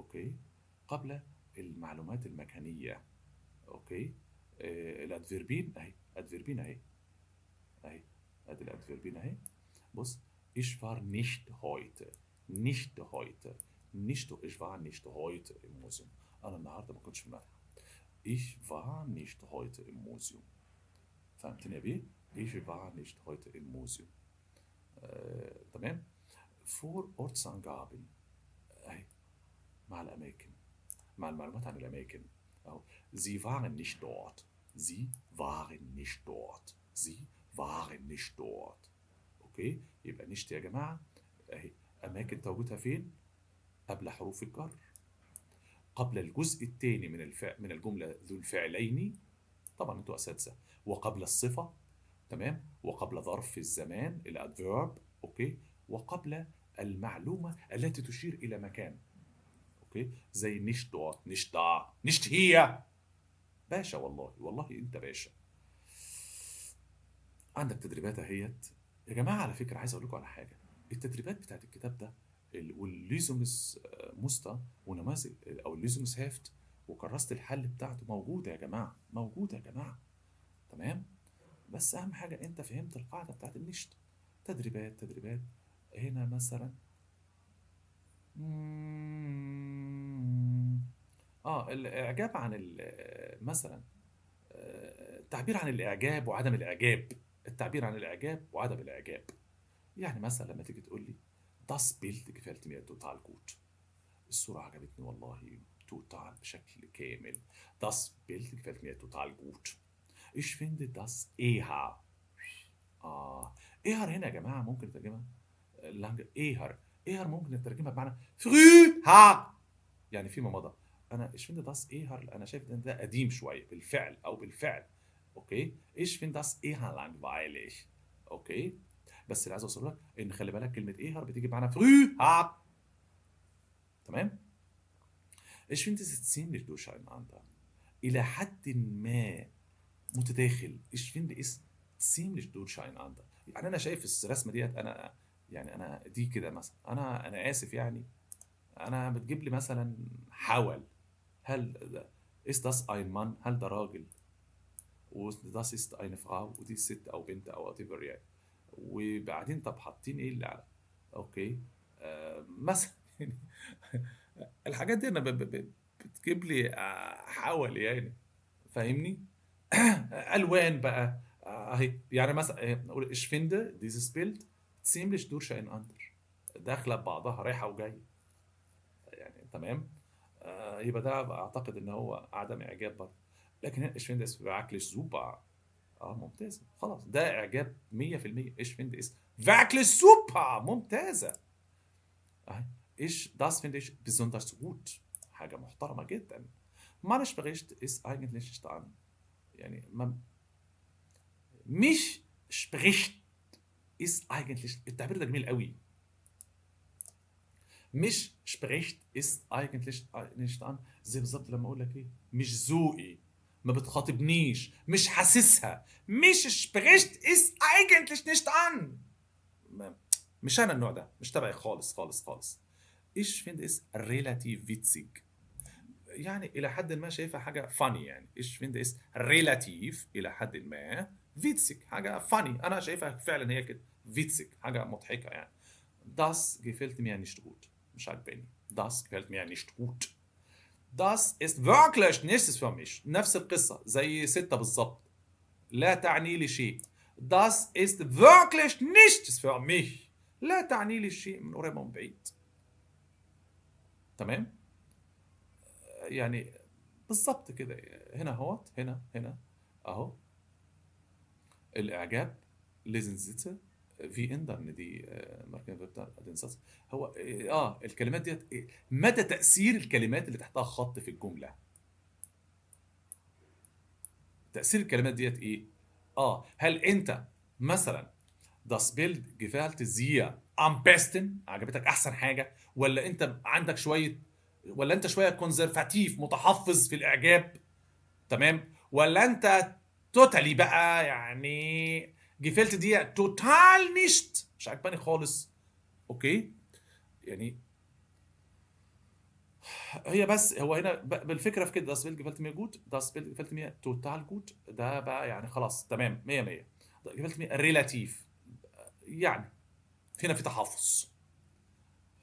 Okay. قبل المعلومات المكانية. Okay. ال Adverbien اهي، Adverbien اهي، اهي ادي ال Adverbien اهي. بص، ich war nicht heute, nicht heute, nicht, ich war nicht heute im Museum. انا النهارده ما كنتش في المتحف. Ich war nicht heute im Museum. فهمتني يا بيه؟ Ich war nicht heute im Museum. تمام؟ Vor Ortsangaben اهي، مع الأماكن، مع المعلومات عن الأماكن أهو. Sie waren nicht dort. Sie waren nicht dort. Sie waren nicht dort. Okay؟ يبقى nicht يا جماعة أهي أماكن تواجدها فين؟ قبل حروف الجر، قبل الجزء الثاني من الجملة ذو الفعلين، طبعا انتوا أساتذة، وقبل الصفة، تمام، وقبل ظرف الزمان ال adverb، okay، وقبل المعلومة التي تشير إلى مكان، okay، زي nicht dort, nicht da, nicht hier. باشا والله، والله انت باشا. عندك تدريبات اهيت يا جماعة. على فكرة عايز اقول لكم على حاجة، التدريبات بتاعت الكتاب ده وال Lösungsmuster ونماذج او ال Lösungsheft وكراسه الحل بتاعته موجودة يا جماعة، موجودة يا جماعة، تمام. بس اهم حاجة انت فهمت القاعدة بتاعت ال nicht. تدريبات تدريبات. هنا مثلا الاعجاب عن مثلا التعبير عن الاعجاب وعدم الاعجاب، التعبير عن الاعجاب وعدم الاعجاب. يعني مثلا لما تيجي تقول لي das Bild gefällt mir total gut، الصورة عجبتني والله total بشكل كامل. Das Bild gefällt mir total gut. Ich finde das eher. Eher هنا يا جماعة ممكن نترجمها eher، eher ممكن نترجمها بمعنى früher، يعني فيما مضى. أنا ich finde das eher، أنا شايف إن ده قديم شوية بالفعل أو بالفعل. okay، ich finde das eher langweilig. okay، بس اللي عايز أوصل لك إن خلي بالك كلمة eher بتيجي بمعنى früher. تمام؟ Ich finde es ziemlich durcheinander. إلى حد ما متداخل. Ich finde es ziemlich durcheinander. يعني أنا شايف الرسمة ديت، أنا يعني أنا دي كده مثلا، أنا آسف يعني، أنا بتجيب لي مثلا حول، هل ده ist das ein Mann؟ هل ده راجل؟ و das ist eine Frau، ودي ست أو بنت أو whatever يعني. وبعدين طب حاطين إيه اللي على okay مثلا الحاجات دي أنا بتجيب لي حول يعني، فاهمني؟ ألوان بقى أهي. يعني مثلا نقول ich finde dieses Bild ziemlich durcheinander، داخلة ببعضها رايحة وجاية يعني. تمام، يبقى ده أعتقد إن هو عدم إعجاب برضه. لكن هنا ich finde es wirklich super، ممتازة، خلاص ده إعجاب 100%. ich finde es wirklich super، ممتازة. Ich das finde ich besonders gut، حاجة محترمة جدا. Man spricht es eigentlich nicht an، يعني ما mich spricht es eigentlich، التعبير ده جميل قوي. mich spricht es eigentlich nicht an، زي بالظبط لما اقول لك ايه، مش ذوقي، ما بتخاطبنيش، مش حاسسها. mich spricht es eigentlich nicht an، مش انا النوع ده، مش تبعي خالص خالص خالص. Ich finde es relativ witzig، يعني إلى حد ما شايفها حاجة funny يعني. Ich finde es relativ إلى حد ما witzig، حاجة funny، أنا شايفها فعلا هي كده witzig، حاجة مضحكة يعني. Das gefällt mir nicht gut، مش عجباني. Das gefällt mir nicht gut. Das ist wirklich nichts für mich، نفس القصة زي 6 بالظبط، لا تعني لي شيء. Das ist wirklich nichts für mich، لا تعني لي شيء من قريب ومن بعيد. تمام؟ يعني بالظبط كده. هنا اهوت، هنا هنا اهو الاعجاب lesen Sätze wie ändern die markierten den Satz. هو الكلمات ديت مدى تأثير الكلمات اللي تحتها خط في الجملة. تأثير الكلمات ديت ايه؟ هل انت مثلا das Bild gefällt dir am besten، عجبتك احسن حاجة، ولا انت عندك شوية، ولا انت شوية konservativ متحفظ في الاعجاب، تمام، ولا انت totally بقى يعني gefällt dir total nicht، مش عجباني خالص. okay، يعني هي بس هو هنا بالفكرة في كده das Bild gefällt mir gut، das Bild gefällt mir total gut، ده بقى يعني خلاص تمام 100 100. gefällt mir relativ يعني هنا في تحفظ.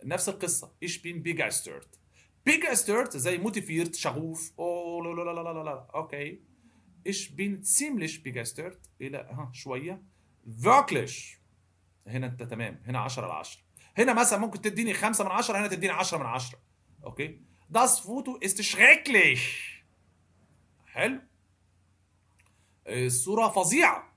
نفس القصة ich bin begeistert، begeistert زي motiviert شغوف، اوه لا لا لا لا لا okay. ich bin ziemlich begeistert الى شوية wirklich، هنا انت تمام، هنا 10 على 10. هنا مثلا ممكن تديني 5 من 10، هنا تديني 10 من 10. okay، das Foto ist schrecklich، حلو، الصورة فظيعة.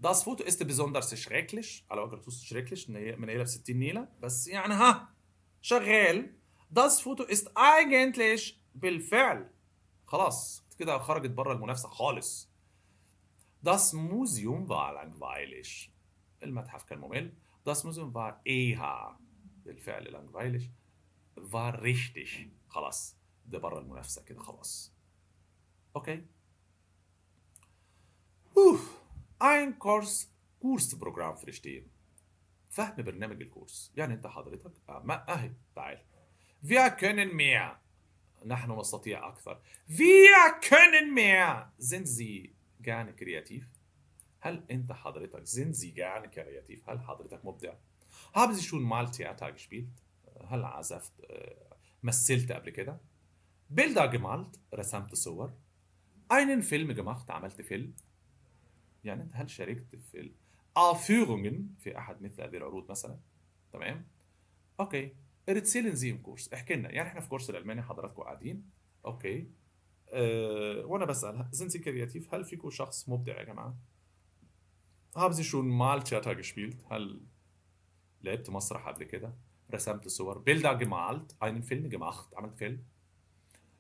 Das Foto ist besonders schrecklich، على وجه الخصوص schrecklich منيلة ب 60 نيلة بس يعني ها شغال. Das Foto ist eigentlich بالفعل خلاص كده خرجت بره المنافسة خالص. Das Museum war langweilig، المتحف كان ممل. Das Museum war eher بالفعل langweilig، war richtig، خلاص ده بره المنافسة كده خلاص. okay. Ein Kursprogramm verstehen، فهم برنامج الكورس. يعني انت حضرتك ما اهي تعال، wir können mehr، نحن نستطيع اكثر. wir können mehr، sind Sie gerne kreativ؟ هل انت حضرتك sind Sie gerne kreativ؟ هل حضرتك مبدع؟ Haben Sie schon mal Theater gespielt؟ هل عزفت مثلت قبل كده؟ Bilder gemalt، رسمت صور. Einen Film gemacht، عملت فيلم. يعني انت هل شاركت في Aufführungen، في احد مثل هذه العروض مثلا؟ تمام. okay. Erzählen Sie im Kurs، احكي لنا. يعني احنا في كورس الالماني حضراتكم قاعدين، okay، وانا بسال sind Sie kreativ؟ هل فيكم شخص مبدع يا جماعة؟ Haben Sie schon mal Theater gespielt؟ هل لعبت مسرح قبل كده؟ رسمت صور؟ Bilder gemalt، einen Film gemacht، عملت فيلم.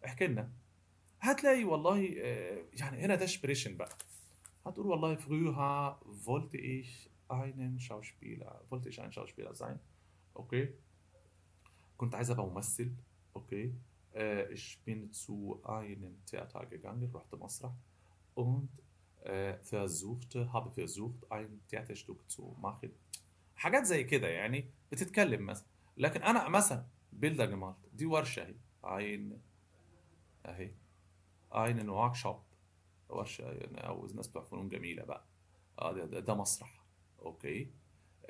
احكي لنا. هتلاقي والله يعني هنا ده sprechen بقى. هتقول والله früher wollte ich einen Schauspieler، wollte ich ein Schauspieler sein. Okay. كنت عايز ابقى ممثل. Okay. Ich bin zu einem Theater gegangen، رحت مسرح، und versuchte، habe versucht ein Theaterstück zu machen. حاجات زي كده يعني بتتكلم مثلا. لكن انا مثلا Bilder gemalt دي ورشه اهي، ein اهي einen Workshop، ورشه يعني، او الناس بتوع فنون جميلة بقى. ده مسرح. okay.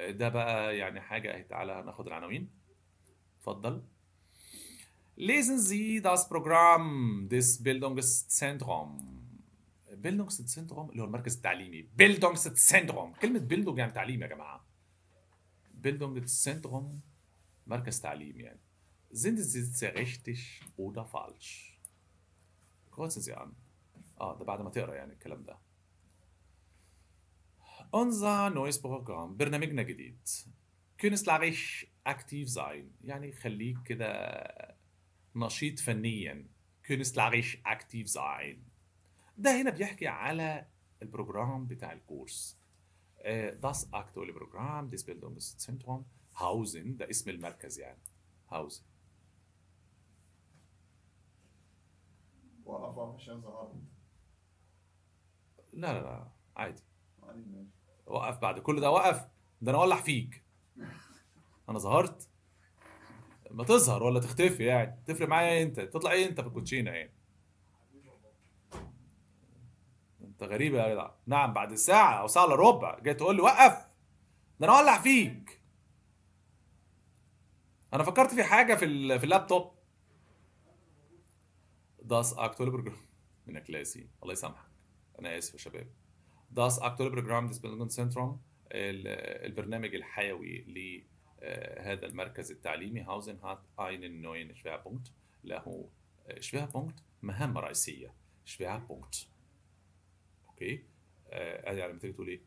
ده بقى يعني حاجة اهي. تعالى ناخد العناوين، اتفضل. Lesen Sie das Programm des Bildungszentrums. Bildungszentrum اللي هو المركز التعليمي. Bildungszentrum، كلمة Bildung يعني تعليم يا جماعة. Bildungszentrum مركز تعليم يعني. Sind Sie richtig oder falsch؟ Kreuzen Sie an. ده بعد ما تقرا يعني الكلام ده. Unser neues Programm، برنامجنا جديد. Künstlerisch aktiv sein، يعني خليك كده نشيط فنيا. Künstlerisch aktiv sein. ده هنا بيحكي على ال Programm بتاع الكورس. Das aktuelle Programm des Bildungszentrums Hausen، ده اسم المركز يعني. Hausen. وقف عشان ظهرت. لا لا لا عادي. عادي ماشي. وقف بعد كل ده، وقف ده انا اولع فيك. انا ظهرت؟ ما تظهر ولا تختفي يعني، تفرق معايا انت تطلع ايه انت في الكوتشينه يعني؟ انت غريب يا جدع. نعم بعد ساعة او ساعة الا ربع جاي تقول لي وقف، ده انا اولع فيك. انا فكرت في حاجة في اللابتوب. Das aktuelle Programm من كلاسي، الله يسامحك، انا اسف يا شباب. Das aktuelle Programm des Bildungszentrums، البرنامج الحيوي ل هذا المركز التعليمي. Hausen hat einen neuen Schwerpunkt، له Schwerpunkt مهمة رئيسية. Schwerpunkt. okay. يعني لما تيجي تقول ايه؟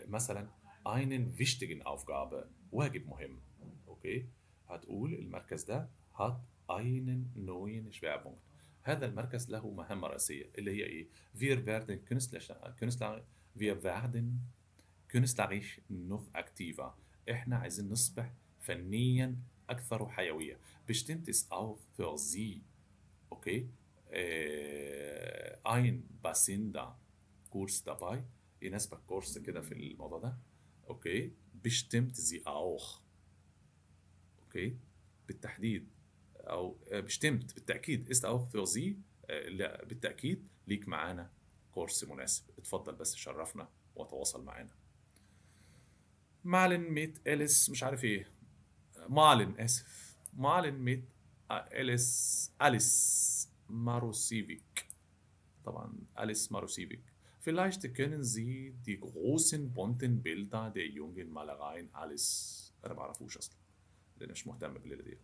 مثلا einen wichtigen Aufgabe، واجب مهم. okay. هتقول المركز ده hat einen neuen Schwerpunkt، هذا المركز له مهمة رئيسية اللي هي ايه؟ Wir werden künstlerisch, wir werden künstlerisch noch aktiver. احنا عايزين نصبح فنيا اكثر حيوية. Bestimmt ist auch für Sie, okay, ein passender Kurs dabei. يناسبك كورس كده في الموضوع ده. okay. Bestimmt Sie auch, okay, بالتحديد او bestimmt بالتأكيد ist auch für Sie، لا بالتأكيد ليك معانا كورس مناسب. اتفضل بس شرفنا وتواصل معانا. Malen mit أليس مش عارف ايه، malen اسف، malen mit أليس، أليس ماروسيفيك. طبعا أليس ماروسيفيك. Vielleicht kennen Sie die großen bunten Bilder der jungen Malerin Alice. أنا ما أعرفوش أصلا لأن مش مهتم بالليلة دي.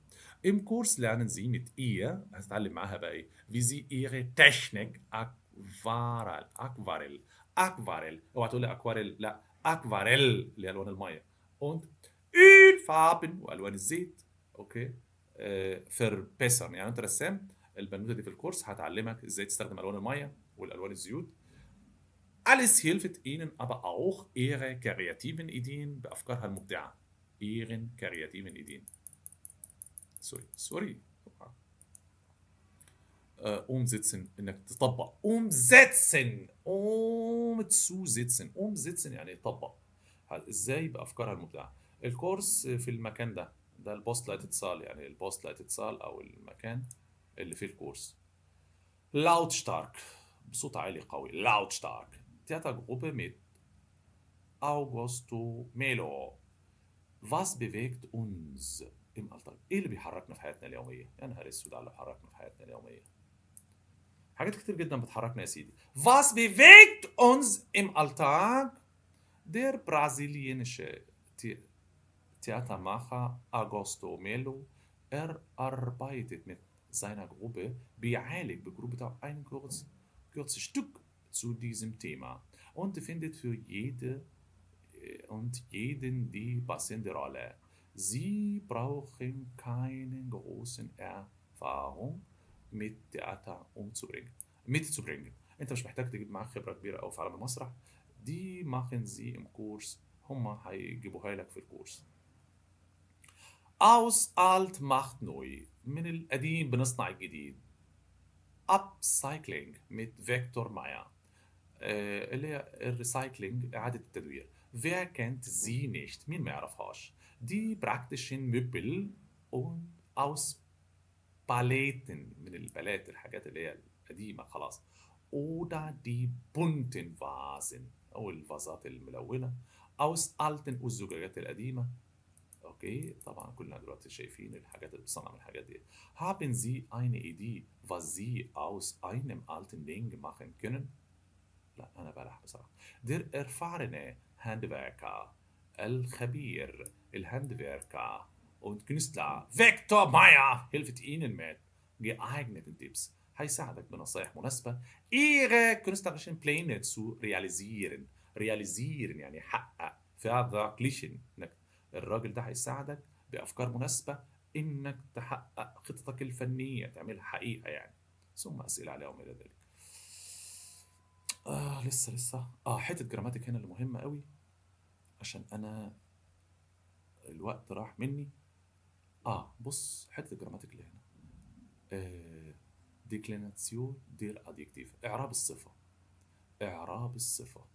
Im Kurs lernen Sie mit ihr، هتتعلم معاها بقى إيه؟ Wie Sie ihre Technik Aquarell، Aquarell، Aquarell، اوعى تقول لي Aquarell، لا Aquarell اللي هي ألوان المية. Und Ölfarben وألوان الزيت. okay. Verbessern، يعني أنت رسام، البنوتة دي في الكورس هتعلمك إزاي تستخدم ألوان المية والألوان الزيوت. Alice hilft Ihnen aber auch ihre kreativen Ideen بأفكارها المبدعة. Ihren kreativen Ideen. Sorry, sorry. Umsetzen، إنك تطبق. Umsetzen، umzusetzen، umsetzen يعني تطبق. إزاي بأفكارها المبدعة. الكورس في المكان ده، ده ال Postleitzahl، يعني ال Postleitzahl أو المكان اللي فيه الكورس. Lautstark، بصوت عالي قوي. Lautstark. Theatergruppe mit Augusto Melo. Was bewegt uns im Alltag؟ ايه اللي بيحركنا في حياتنا اليومية؟ يا نهار اسود على اللي بيحركنا في حياتنا اليومية. حاجات كتير جدا بتحركنا يا سيدي. Was bewegt uns im Alltag؟ Der brasilianische Theatermacher Augusto Melo, er arbeitet mit seiner Gruppe, بيعالج بال group بتاعه ein kurzes Stück zu diesem Thema und findet für jede und jeden die passende Rolle. Sie brauchen keine großen Erfahrung mit Theater umzubringen, mitzubringen. انت مش محتاج تجيب معاك خبرة كبيرة أوي في عالم المسرح. Die machen sie im Kurs، هما هيجيبوها لك في الكورس. Aus alt macht neu، من القديم بنصنع الجديد. Upcycling mit Viktor Meyer، اللي هي ال recycling، إعادة التدوير. Wer kennt sie nicht؟ مين ما يعرفهاش؟ Die praktischen Möbel und aus Paletten، من البلات، الحاجات اللي هي القديمة خلاص. Oder die bunten Vasen، أو الفازات الملونة. Aus alten، الزجاجات القديمة. okay، طبعا كلنا دلوقتي شايفين الحاجات اللي بتصنع من الحاجات دي. Haben Sie eine Idee, was Sie aus einem alten Ding machen können؟ لا انا بلح بصراحه. Der erfahrene Handwerker، الخبير ال Handwerker und Künstler Viktor Meyer hilft Ihnen mit geeigneten Tipps، هيساعدك بنصائح مناسبة Ihre künstlerischen Pläne zu realisieren. realisieren يعني حقق، verwirklichen. انك الراجل ده هيساعدك بأفكار مناسبة انك تحقق خطتك الفنية، تعملها حقيقة يعني. ثم أسئلة عليها وما إلى ذلك. لسه حتة Grammatik هنا اللي مهمة قوي عشان أنا الوقت راح مني. بص حتة Grammatik اللي هنا، Deklination der Adjektive، إعراب الصفة. إعراب الصفة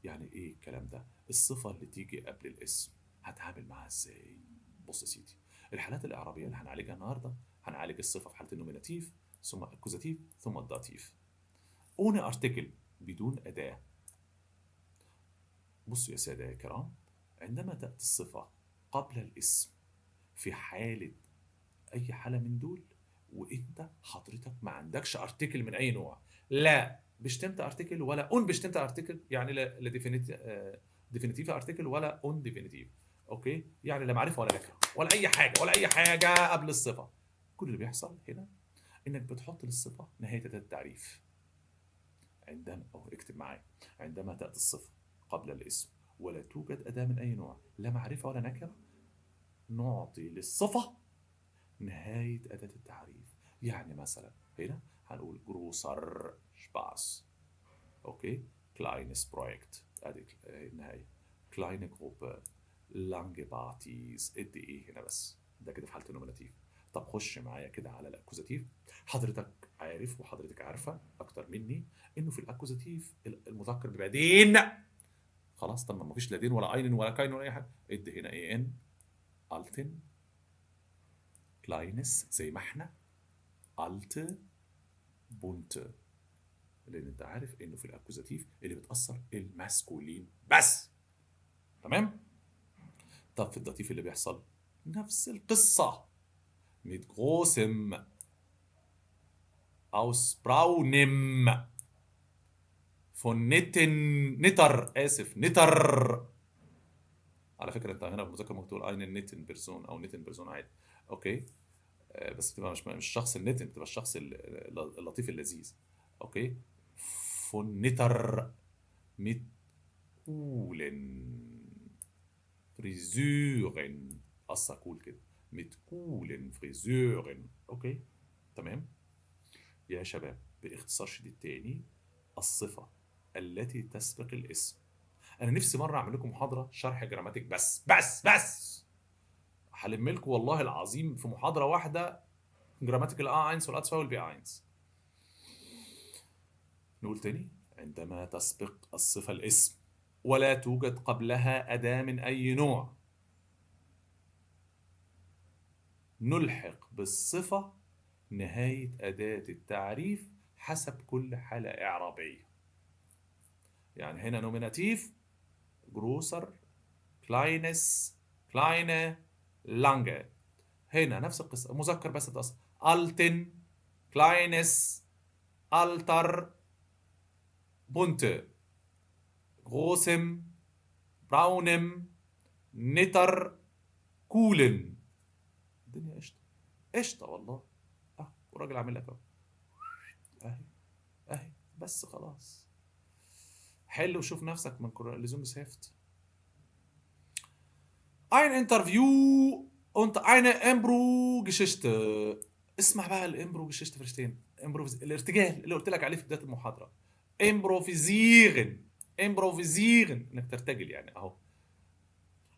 يعني إيه الكلام ده؟ الصفة اللي تيجي قبل الاسم هتعامل معاها إزاي؟ بص يا سيدي، الحالات الإعرابية اللي هنعالجها النهاردة، هنعالج الصفة في حالة ال Nominativ ثم ال Akkusativ ثم ال Dativ. ohne Artikel، بدون أداة. بصوا يا سادة يا كرام، عندما تأتي الصفة قبل الاسم في حالة أي حالة من دول، وإنت حضرتك ما عندكش Artikel من أي نوع، لا bestimmter Artikel ولا unbestimmter Artikel، يعني لا definitiver Artikel ولا undefinitiv. okay، يعني لا معرفة ولا نكرة ولا أي حاجة، ولا أي حاجة قبل الصفة. كل اللي بيحصل هنا إنك بتحط للصفة نهاية أداة التعريف. عندما، أو اكتب معايا، عندما تأتي الصفة قبل الاسم ولا توجد أداة من أي نوع، لا معرفة ولا نكرة، نعطي للصفة نهاية أداة التعريف. يعني مثلا هنا هنقول großer Spaß، okay، kleines Projekt، ادي النهاية، kleine Gruppe، lange Partys، ادي ايه هنا بس، ده كده في حالة ال Nominativ. طب خش معايا كده على ال Akkusativ. حضرتك عارف وحضرتك عارفة أكتر مني إنه في ال Akkusativ المذكر بيبقى den. خلاص، طب ما فيش لا den ولا einen ولا kein ولا أي حاجة، ادي هنا en، alten، kleines زي ما احنا، alte، bunte، لأن أنت عارف إنه في ال Akkusativ اللي بتأثر ال maskulin بس. تمام؟ طب في ال Dativ اللي بيحصل نفس القصة، mit großem، aus braunem، von netten، netter، آسف netter. على فكرة أنت هنا في المذاكرة ممكن تقول einen netten Person أو netten Person عادي، okay، بس بتبقى مش الشخص ال netten، بتبقى الشخص اللطيف اللذيذ. okay، von netter mit coolen Frisuren، قصة cool كده، mit coolen Frisuren. okay تمام يا شباب. باختصار شديد تاني، الصفة التي تسبق الاسم. انا نفسي مرة اعمل لكم محاضرة شرح Grammatik بس بس بس، هلم لكم والله العظيم في محاضرة واحدة Grammatik ال A1 وال A2 وال B1. نقول تاني، عندما تسبق الصفة الاسم ولا توجد قبلها أداة من أي نوع، نلحق بالصفة نهاية أداة التعريف حسب كل حالة إعرابية. يعني هنا Nominativ großer، kleines، kleine، lange. هنا نفس القصة، مذكر بس اتأثر. alten، kleines، alter، bunte، großem، braunem، netter، coolen. الدنيا قشطة قشطة والله. والراجل عامل لك اهو، اهي اهي بس خلاص. حل وشوف نفسك من Lösungsheft. Ein Interview und eine Impro-Geschichte. اسمع بقى ال Impro-Geschichte verstehen. الارتجال اللي قلت لك عليه في بداية المحاضرة. Improvisieren، improvisieren انك ترتجل يعني اهو.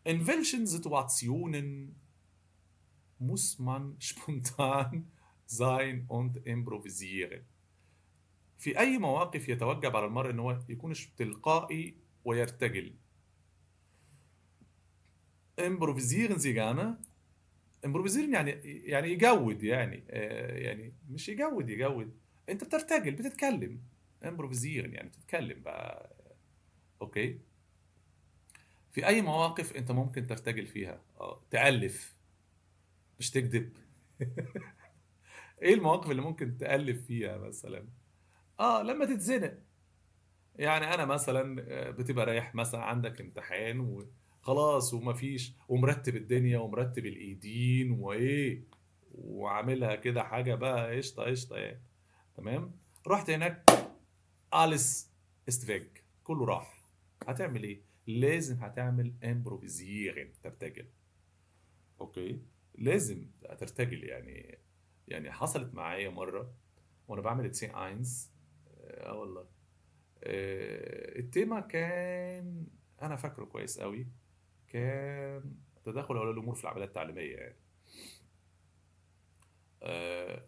In welchen Situationen muss man spontan sein und improvisieren؟ في أي مواقف يتوجب على المرء إن هو يكون تلقائي ويرتجل؟ Improvisieren Sie gerne. Improvisieren يعني يجود يعني، يعني مش يجود يجود، أنت بترتجل بتتكلم. Improvisieren يعني بتتكلم بقى. okay، في أي مواقف أنت ممكن ترتجل فيها؟ تألف مش تكذب. إيه المواقف اللي ممكن تألف فيها مثلا؟ لما تتزنق. يعني أنا مثلا، بتبقى رايح مثلا عندك امتحان وخلاص ومفيش، ومرتب الدنيا ومرتب الإيدين وإيه وعاملها كده حاجة بقى قشطة قشطة يعني، تمام. رحت هناك alles ist weg، كله راح. هتعمل إيه؟ لازم هتعمل improvisieren، ترتجل. okay، لازم هترتجل يعني. يعني حصلت معايا مرة وأنا بعمل C1، والله. ال Thema كان أنا فاكره كويس قوي، كان تدخل أولياء الأمور في العملية التعليمية يعني.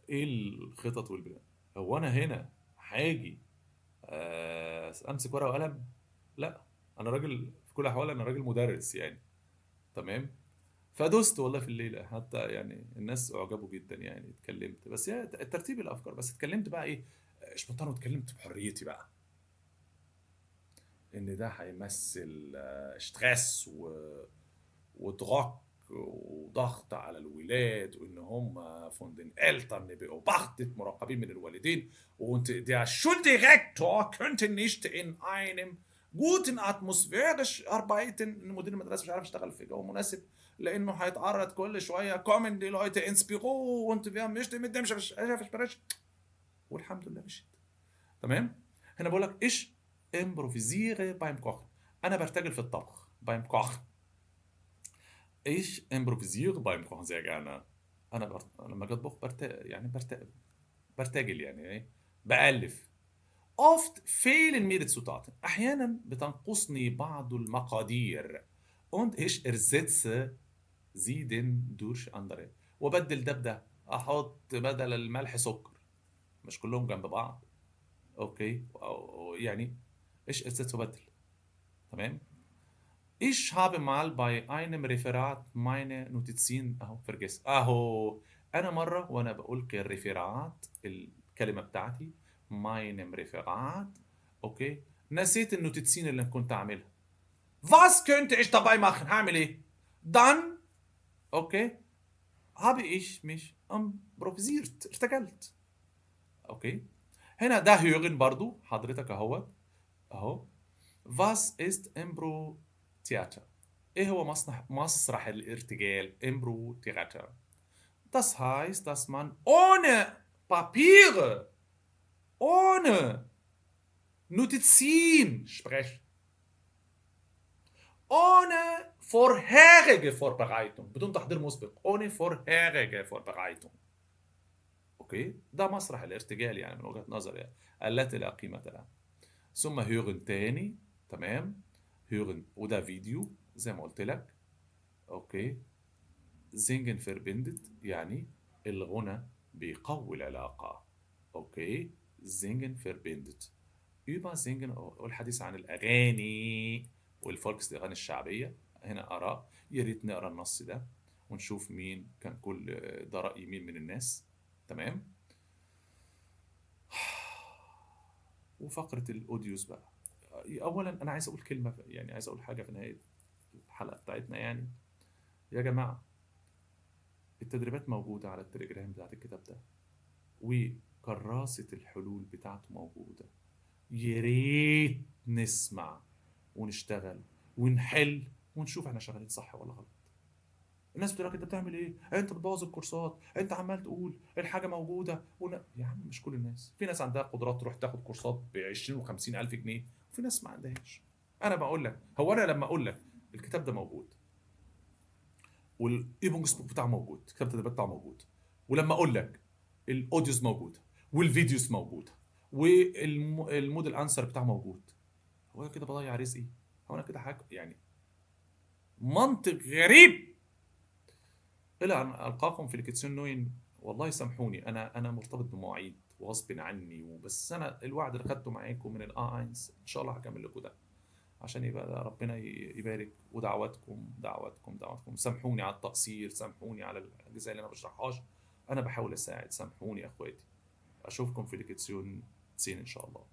إيه الخطط والبناء؟ هو أنا هنا هاجي أمسك ورقة وقلم؟ لا، أنا راجل في كل الأحوال، أنا راجل مدرس يعني، تمام. فدوست والله في الليلة، حتى يعني الناس أعجبوا جدا يعني. اتكلمت بس هي ترتيب الأفكار، بس اتكلمت بقى إيه spontan، واتكلمت بحريتي بقى إن ده هيمثل Stress و Druck وضغط على الولاد، وإن هم von den Eltern beobachtet، مراقبين من الوالدين، und der Schuldirektor könnte nicht in einem guten Atmosphäre arbeiten. إن مدير المدرسة مش عارف يشتغل في جو مناسب لأنه هيتعرض كل شوية kommen die Leute ins Büro und wer möchte mit dem Chef sprechen. والحمد لله مشيت تمام. هنا بقول لك ich improvisiere beim Kochen، أنا برتجل في الطبخ beim Kochen. Ich improvisiere beim Kochen sehr gerne. أنا لما أجي أطبخ برتجل يعني إيه؟ بألف. Oft fehlen mir die Zutaten. أحيانا بتنقصني بعض المقادير. Und ich ersetze sie denn durch andere. وبدل ده بده، أحط بدل الملح سكر، مش كلهم جنب بعض. okay، يعني ich ersetze وبدل، تمام. Ich habe mal bei einem Referat meine Notizen أهو vergessen. أهو أنا مرة وأنا بألقي ال Referat، الكلمة بتاعتي meinem Referat، okay، نسيت ال Notizen اللي كنت أعملها. Was könnte ich dabei machen؟ هعمل إيه؟ Dann okay habe ich mich improvisiert، ارتجلت. okay، هنا ده hören برضو حضرتك أهو أهو. Was ist Impro Theater؟ إيه هو مسرح الارتجال؟ Impro Theater. Das heißt, dass man ohne Papiere, ohne Notizen spricht, ohne vorherige Vorbereitung، بدون تحضير مسبق، ohne vorherige Vorbereitung. okay، ده مسرح الارتجال يعني من وجهة نظري يعني، التي لا قيمة لها. ثم hören تاني، تمام، hören وده فيديو زي ما قلت لك. okay، singen verbindet يعني الغنى بيقوي العلاقة. okay، singen verbindet. über singen والحديث عن الأغاني وال Volks، الأغاني الشعبية. هنا آراء، يا ريت نقرا النص ده ونشوف مين كان كل ده رأي مين من الناس، تمام. وفقرة ال Audios بقى، اولا انا عايز اقول كلمة، يعني عايز اقول حاجة في نهاية الحلقة بتاعتنا. يعني يا جماعة التدريبات موجودة على التليجرام بتاعت الكتاب ده، وكراسه الحلول بتاعته موجودة. يا ريت نسمع ونشتغل ونحل ونشوف احنا شغالين صح ولا غلط. الناس بتقول لك انت بتعمل ايه؟ انت بتبوظ الكورسات، انت عمال تقول الحاجة موجودة يا عم مش كل الناس، في ناس عندها قدرات تروح تاخد كورسات ب 20 و50 الف جنيه، وفي ناس ما عندهاش. انا بقول لك، هو انا لما اقول لك الكتاب ده موجود وال Übungsbuch بتاعه موجود، كتاب التدريبات بتاعه موجود، ولما اقول لك ال Audios موجودة وال videos موجودة وال model answer بتاعه موجود، هو انا كده بضيع رزقي؟ هو انا كده حاجة يعني منطق غريب. الى ان القاكم في Lektion neun. والله سامحوني، انا مرتبط بمواعيد وغصب عني، وبس انا الوعد اللي خدته معاكم من ال A1 ان شاء الله هكمل لكم ده عشان يبقى ربنا يبارك. ودعواتكم دعواتكم دعواتكم. سامحوني على التقصير، سامحوني على الاجزاء اللي انا ما بشرحهاش، انا بحاول اساعد، سامحوني يا اخواتي. اشوفكم في Lektion zehn ان شاء الله.